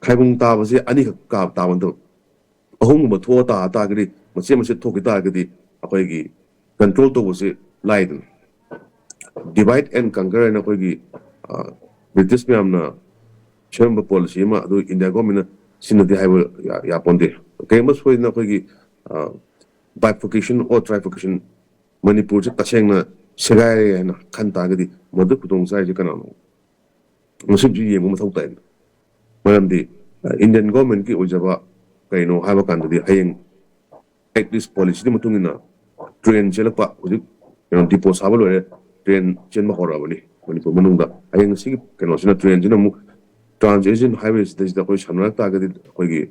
ꯈꯥꯏꯕꯨꯡ ꯇꯥꯕꯁꯦ ꯑꯅꯤꯈꯛ ꯀꯥ ꯇꯥꯕ ꯅꯠꯇꯕ, ꯑꯍꯨꯝꯒꯨꯝꯕ ꯊꯣꯛꯑ ꯇꯥ ꯇꯥꯔꯒꯗꯤ, ꯃꯆꯦꯠ ꯃꯆꯦꯠ ꯊꯣꯛꯈꯤ ꯇꯥꯔꯒꯗꯤ ꯑꯩꯈꯣꯏꯒꯤ ꯀꯟꯇ꯭ꯔꯣꯜ ꯇꯧꯕꯁꯤ ꯂꯥꯏꯗꯅ꯫ Divide and conquer ꯍꯥꯏꯅ ꯑꯩꯈꯣꯏꯒꯤ ꯕ꯭ꯔꯤꯇꯤꯁ ꯃꯌꯥꯝꯅ ꯁꯦꯝꯕ ꯄꯣꯂꯤꯁꯤ ꯑꯃ ꯑꯗꯨ ꯏꯟꯗꯤꯌꯥ ꯒꯣꯔꯃꯦꯟꯅ ꯁꯤꯖꯤꯟꯅꯗꯦ ꯍꯥꯏꯕ ꯌꯥꯄꯣꯟꯗꯦ꯫ ꯀꯔꯤꯒꯨꯝꯕ ꯁꯣꯏꯗꯅ ꯑꯩꯈꯣꯏꯒꯤ bifurcation or trifurcation, ꯃꯅꯤꯄꯨꯔꯁꯦ ꯇꯁꯦꯡꯅ ꯁꯦꯒꯥꯏꯔꯦ ꯍꯥꯏꯅ ꯈꯟ ꯇꯥꯔꯒꯗꯤ ꯃꯗꯨ ꯈꯨꯗꯣꯡ ꯆꯥꯔꯤꯁꯦ ꯀꯅꯥꯅꯣ? ꯃꯁꯤꯃꯁꯨ ꯌꯦꯡꯕ ꯃꯊꯧ ꯇꯥꯏ꯫ ꯃꯔꯝꯗꯤ ꯏꯟꯗꯤꯌꯥꯟ ꯒꯣꯔꯃꯦꯟꯒꯤ ꯑꯣꯏꯖꯕ ꯀꯩꯅꯣ ꯍꯥꯏꯕ ꯀꯥꯟꯗꯗꯤ ꯍꯌꯦꯡ ꯑꯦꯛ ꯏꯁ ꯄꯣꯂꯤꯁꯤꯒꯤ ꯃꯇꯨꯡ ꯏꯟꯅ ꯇ꯭ꯔꯦꯟ ꯆꯦꯜꯂꯛꯄ, ꯍꯧꯖꯤꯛ ꯀꯩꯅꯣ ꯗꯤꯄꯣ ꯁꯥꯕ ꯂꯣꯏꯔꯦ, ꯇ꯭ꯔꯦꯟ ꯆꯦꯟꯕ ꯍꯧꯔꯛꯑꯕꯅꯤ ꯃꯅꯤꯄꯨꯔ ꯃꯅꯨꯡꯗ꯫ ꯍꯌꯦꯡ ꯁꯤꯒꯤ ꯀꯩꯅꯣꯁꯤꯅ, ꯇ꯭ꯔꯦꯟꯁꯤꯅ ꯑꯃꯨꯛ ꯇ꯭ꯔꯥꯟꯁ ꯑꯦꯁꯤꯌꯥꯟ ꯍꯥꯏꯋꯦꯁꯤꯗꯩꯁꯤꯗ ꯑꯩꯈꯣꯏ ꯁꯝꯅꯔꯛ ꯇꯥꯔꯒꯗꯤ ꯑꯩꯈꯣꯏꯒꯤ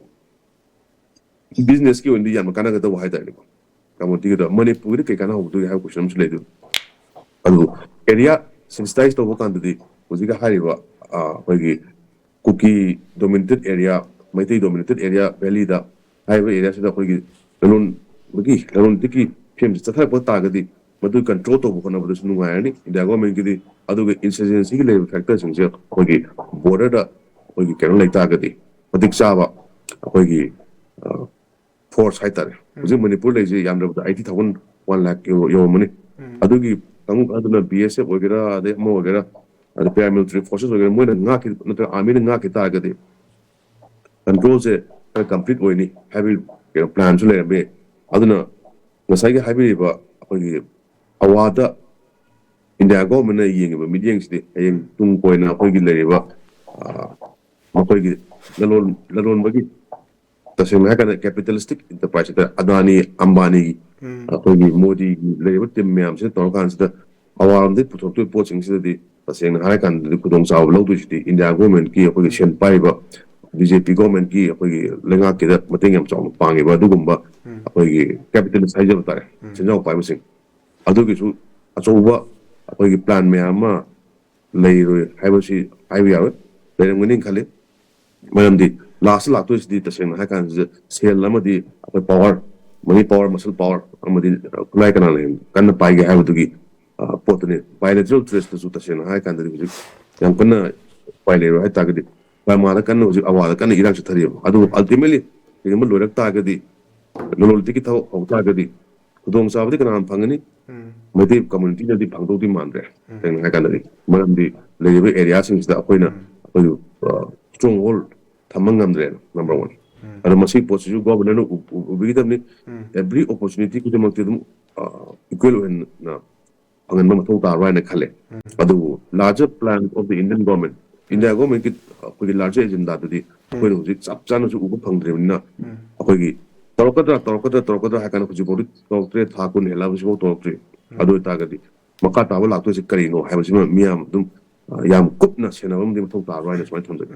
ꯕꯤꯖꯤꯅꯦꯁꯀꯤ ꯑꯣꯏꯅꯗꯤ ꯌꯥꯝꯅ ꯀꯥꯟꯅꯒꯗꯧꯕ ꯍꯥꯏꯇꯥꯔꯦꯀꯣ꯫ ꯀꯝꯃꯨꯅꯤꯇꯤꯒꯤꯗ ꯃꯅꯤꯄꯨꯔꯒꯤꯗꯤ ꯀꯩ ꯀꯥꯟꯅꯍꯧꯗꯣꯏ ꯍꯥꯏꯕ ꯀꯣꯏꯁꯟ ꯑꯃꯁꯨ ꯂꯩꯗꯣꯏꯅꯤ꯫ ꯑꯗꯨ ꯑꯦꯔꯤꯌꯥ ꯁꯦꯟꯁꯤꯇꯥꯏꯁ ꯇꯧꯕ ꯀꯥꯟꯗꯗꯤ ꯍꯧꯖꯤꯛꯀꯤ ꯍꯥꯏꯔꯤꯕ ꯑꯩꯈꯣꯏꯒꯤ ꯀꯨꯀꯤ ꯗꯣꯃꯤꯅꯦꯇꯦꯠ ꯑꯦꯔꯤꯌꯥ, ꯃꯩꯇꯩ ꯗꯣꯃꯤꯅꯦꯇꯦꯠ ꯑꯦꯔꯤꯌꯥ, ꯚꯦꯂꯤꯗ ꯍꯥꯏꯔꯤꯕ ꯑꯦꯔꯤꯌꯥꯁꯤꯗ ꯑꯩꯈꯣꯏꯒꯤ ꯂꯂꯣꯟꯕꯒꯤ ꯂꯂꯣꯟ ꯏꯇꯤꯛꯀꯤ ꯐꯤꯕꯝꯁꯤ ꯆꯠꯊꯔꯛꯄ ꯇꯥꯔꯒꯗꯤ ꯃꯗꯨ ꯀꯟꯇ꯭ꯔꯣꯜ ꯇꯧꯕ ꯍꯣꯠꯅꯕꯗꯁꯨ ꯅꯨꯡꯉꯥꯏꯔꯅꯤ ꯏꯟꯗꯤꯌꯥ ꯒꯣꯔꯃꯦꯟꯒꯤꯗꯤ꯫ ꯑꯗꯨꯒ ꯏꯟꯁꯔꯖꯦꯟꯁꯤꯒꯤ ꯂꯩꯔꯤꯕ ꯐꯦꯛꯇꯔꯁꯤꯡꯁꯦ ꯑꯩꯈꯣꯏꯒꯤ ꯕꯣꯔꯗꯔꯗ ꯑꯩꯈꯣꯏꯒꯤ ꯀꯩꯅꯣ ꯂꯩꯇꯥꯔꯒꯗꯤ, ꯃꯇꯤꯛ ꯆꯥꯕ ꯑꯩꯈꯣꯏꯒꯤ ꯐꯣꯔꯁ ꯍꯥꯏꯇꯥꯔꯦ꯫ ꯍꯧꯖꯤꯛ ꯃꯅꯤꯄꯨꯔ ꯂꯩꯔꯤꯁꯦ ꯌꯥꯝꯗ꯭ꯔꯕꯗ eighty thousand, one lakh ꯌꯧꯔꯝꯃꯅꯤ꯫ ꯑꯗꯨꯒꯤ ꯀꯥꯡꯕꯨ ꯑꯗꯨꯅ ꯕꯤ ꯑꯦꯁ ꯑꯦꯐ ꯑꯣꯏꯒꯦꯔꯥ, ꯑꯗꯩ ꯑꯃ ꯑꯣꯏꯒꯦꯔꯥ, ꯑꯗꯩ ꯄꯦꯔꯥꯃꯤꯂꯤꯇꯔꯤ ꯐꯣꯔꯁꯦꯁ ꯑꯣꯏꯒꯦꯔꯥ, ꯃꯣꯏꯅ ꯉꯥꯛꯈꯤ ꯅꯠꯇ꯭ꯔꯒ ꯑꯥꯔꯃꯤꯅ ꯉꯥꯛꯈꯤ ꯇꯥꯔꯒꯗꯤ ꯀꯟꯇ꯭ꯔꯣꯜꯁꯦ ꯈꯔ ꯀꯝꯄ꯭ꯂꯤꯠ ꯑꯣꯏꯅꯤ ꯍꯥꯏꯕꯒꯤ ꯀꯩꯅꯣ ꯄ꯭ꯂꯥꯟꯁꯨ ꯂꯩꯔꯝꯕ ꯌꯥꯏ꯫ ꯑꯗꯨꯅ ꯉꯁꯥꯏꯒꯤ ꯍꯥꯏꯕꯤꯔꯤꯕ ꯑꯩꯈꯣꯏꯒꯤ ꯑꯋꯥꯗ ꯏꯟꯗꯤꯌꯥ ꯒꯣꯔꯃꯦꯟꯅ ꯌꯦꯡꯉꯤꯕ ꯃꯤꯠꯌꯦꯡꯁꯤꯗꯤ ꯍꯌꯦꯡ ꯇꯨꯡ ꯀꯣꯏꯅ ꯑꯩꯈꯣꯏꯒꯤ ꯂꯩꯔꯤꯕ ꯃꯈꯣꯏꯒꯤ ꯂꯂꯣꯟ ꯂꯂꯣꯟꯕꯒꯤ, ꯇꯁꯦꯡꯅ ꯍꯥꯏꯔꯀꯥꯟꯗ ꯀꯦꯄꯤꯇꯦꯂꯤꯁꯇꯤꯛ ꯏꯟꯇꯔꯄ꯭ꯔꯥꯏꯁ ꯍꯥꯏꯇꯥꯔꯦ, ꯑꯗꯥꯅꯤ, ꯑꯝꯕꯥꯅꯤ, ꯑꯩꯈꯣꯏꯒꯤ ꯃꯣꯗꯤꯒꯤ ꯂꯩꯔꯤꯕ ꯇꯤꯝ ꯃꯌꯥꯝꯁꯤꯅ ꯇꯧꯔꯀꯥꯟꯁꯤꯗ ꯑꯋꯥꯔꯣꯝꯗꯒꯤ ꯄꯨꯊꯣꯛꯇꯣꯏ ꯄꯣꯠꯁꯤꯡꯁꯤꯗꯗꯤ ꯇꯁꯦꯡꯅ ꯍꯥꯏꯔꯀꯥꯟꯗꯗꯤ ꯈꯨꯗꯣꯡꯆꯥꯕ ꯂꯧꯗꯣꯏꯁꯤꯗꯤ ꯏꯟꯗꯤꯌꯥ ꯒꯣꯔꯃꯦꯟꯀꯤ, ꯑꯩꯈꯣꯏꯒꯤ ꯁꯦꯟ ꯄꯥꯏꯔꯤꯕ ꯕꯤ ꯖꯦ ꯄꯤ ꯒꯣꯔꯃꯦꯟꯀꯤ ꯑꯩꯈꯣꯏꯒꯤ ꯂꯩꯉꯥꯛꯀꯤꯗ ꯃꯇꯦꯡ ꯌꯥꯝ ꯆꯥꯎꯅ ꯄꯥꯡꯉꯤꯕ ꯑꯗꯨꯒꯨꯝꯕ ꯑꯩꯈꯣꯏꯒꯤ ꯀꯦꯄꯤꯇꯦꯂꯤꯁ ꯍꯥꯏꯖꯕ ꯇꯥꯔꯦ, ꯁꯦꯟꯖꯥꯎ ꯄꯥꯏꯕꯁꯤꯡ ꯑꯗꯨꯒꯤꯁꯨ ꯑꯆꯧꯕ ꯑꯩꯈꯣꯏꯒꯤ ꯄ꯭ꯂꯥꯟ ꯃꯌꯥꯝ ꯑꯃ ꯂꯩꯔꯣꯏ ꯍꯥꯏꯕꯁꯤ ꯍꯥꯏꯕ ꯌꯥꯔꯣꯏ, ꯂꯩꯔꯝꯒꯅꯤ ꯈꯜꯂꯤ꯫ ꯃꯔꯝꯗꯤ ꯂꯥꯁꯇ ꯂꯥꯛꯇꯣꯏꯁꯤꯗꯤ ꯇꯁꯦꯡꯅ ꯍꯥꯏ ꯀꯥꯟꯁꯤꯗ ꯁꯦꯜ ꯑꯃꯗꯤ ꯑꯩꯈꯣꯏ power, money power, muscle power ꯑꯃꯗꯤ ꯈꯨꯠꯂꯥꯏ ꯀꯅꯥꯅ ꯍꯦꯟꯅ ꯀꯟꯅ ꯄꯥꯏꯒꯦ ꯍꯥꯏꯕꯗꯨꯒꯤ ꯄꯣꯠꯇꯨꯅꯤ꯫ ꯕꯥꯏꯂꯦꯇꯔꯦꯜ ꯇ꯭ꯔꯦꯗꯇꯁꯨ ꯇꯁꯦꯡꯅ ꯍꯥꯏ ꯀꯥꯟꯗꯗꯤ ꯍꯧꯖꯤꯛ ꯌꯥꯝ ꯀꯟꯅ ꯎꯄꯥꯏ ꯂꯩꯔꯣꯏ ꯍꯥꯏ ꯇꯥꯔꯒꯗꯤ ꯕꯔꯃꯥꯗ ꯀꯟꯅ ꯍꯧꯖꯤꯛ ꯑꯋꯥꯗ ꯀꯟꯅ ꯏꯔꯥꯡ ꯆꯠꯊꯔꯤꯕ ꯑꯗꯨꯕꯨ ꯑꯜꯇꯤꯃꯦꯠꯂꯤ ꯀꯩꯒꯨꯝꯕ ꯂꯣꯏꯔꯛ ꯇꯥꯔꯒꯗꯤ, ꯂꯂꯣꯟ ꯏꯇꯤꯛꯀꯤ ꯊꯕꯛ ꯍꯧ ꯇꯥꯔꯒꯗꯤ ꯈꯨꯗꯣꯡꯆꯥꯕꯗꯤ ꯀꯅꯥꯅ ꯐꯪꯒꯅꯤ? ꯃꯩꯇꯩ ꯀꯝꯃ꯭ꯌꯨꯅꯤꯇꯤꯅꯗꯤ ꯐꯪꯗꯧꯗꯤ ꯃꯥꯟꯗ꯭ꯔꯦ꯫ ꯁꯦꯡꯅ ꯍꯥꯏ ꯀꯥꯟꯗꯗꯤ, ꯃꯔꯝꯗꯤ ꯂꯩꯔꯤꯕ ꯑꯦꯔꯤꯌꯥꯁꯤꯡꯁꯤꯗ ꯑꯩꯈꯣꯏꯅ ꯑꯩꯈꯣꯏꯒꯤ ꯁ꯭ꯇ꯭ꯔꯣꯡ ꯍꯣꯜ ꯊꯝꯕ ꯉꯝꯗ꯭ꯔꯦꯅ, ꯅꯝꯕꯔ ꯋꯥꯟ꯫ ꯑꯗꯣ ꯃꯁꯤꯒꯤ ꯄꯣꯠꯁꯤꯁꯨ ꯒꯣꯚꯔꯅꯔꯅ ꯎꯕꯤꯒꯗꯕꯅꯤ꯫ ꯑꯦꯚ꯭ꯔꯤ ꯑꯣꯄꯣꯔꯆꯨꯅꯤꯇꯤ ꯈꯨꯗꯤꯡꯃꯛꯇꯤ ꯑꯗꯨꯝ ꯏꯀ꯭ꯋꯦꯜ ꯑꯣꯏꯅ ꯐꯪꯍꯟꯕ ꯃꯊꯧ ꯇꯥꯕ꯭ꯔꯥ ꯍꯥꯏꯅ ꯈꯜꯂꯦ꯫ ꯑꯗꯨꯕꯨ larger plan of the Indian government, India ꯒꯣꯚꯔꯟꯃꯦꯟꯠꯀꯤ ꯑꯩꯈꯣꯏꯒꯤ ꯂꯥꯔꯖꯔ ꯑꯦꯖꯦꯟꯗꯥꯗꯨꯗꯤ ꯑꯩꯈꯣꯏꯅ ꯍꯧꯖꯤꯛ ꯆꯞ ꯆꯥꯅꯁꯨ ꯎꯕ ꯐꯪꯗ꯭ꯔꯤꯕꯅꯤꯅ, ꯑꯩꯈꯣꯏꯒꯤ ꯇꯧꯔꯛꯀꯗ꯭ꯔꯥ ꯇꯧꯔꯛꯀꯗ꯭ꯔꯥ ꯇꯧꯔꯛꯀꯗ꯭ꯔꯥ ꯍꯥꯏ ꯀꯥꯟꯗ ꯍꯧꯖꯤꯛꯐꯥꯎꯗꯤ ꯇꯧꯔꯛꯇ꯭ꯔꯦ, ꯊꯥ ꯀꯨꯟ ꯍꯦꯜꯂꯛꯑꯕ ꯍꯧꯖꯤꯛꯐꯥꯎ ꯇꯧꯔꯛꯇ꯭ꯔꯤ꯫ ꯑꯗꯨ ꯑꯣꯏꯇꯥꯔꯒꯗꯤ ꯃꯈꯥ ꯇꯥꯕ ꯂꯥꯛꯇꯣꯏꯁꯦ ꯀꯔꯤꯅꯣ ꯍꯥꯏꯕꯁꯤꯃ ꯃꯤꯌꯥꯝ ꯑꯗꯨꯝ ꯌꯥꯝ ꯀꯨꯞꯅ ꯁꯦꯟꯅꯕ ꯑꯃꯗꯤ ꯃꯊꯧ ꯇꯥꯕ꯭ꯔꯥ ꯍꯥꯏꯅ ꯁꯨꯃꯥꯏꯅ ꯊꯝꯖꯒꯦ꯫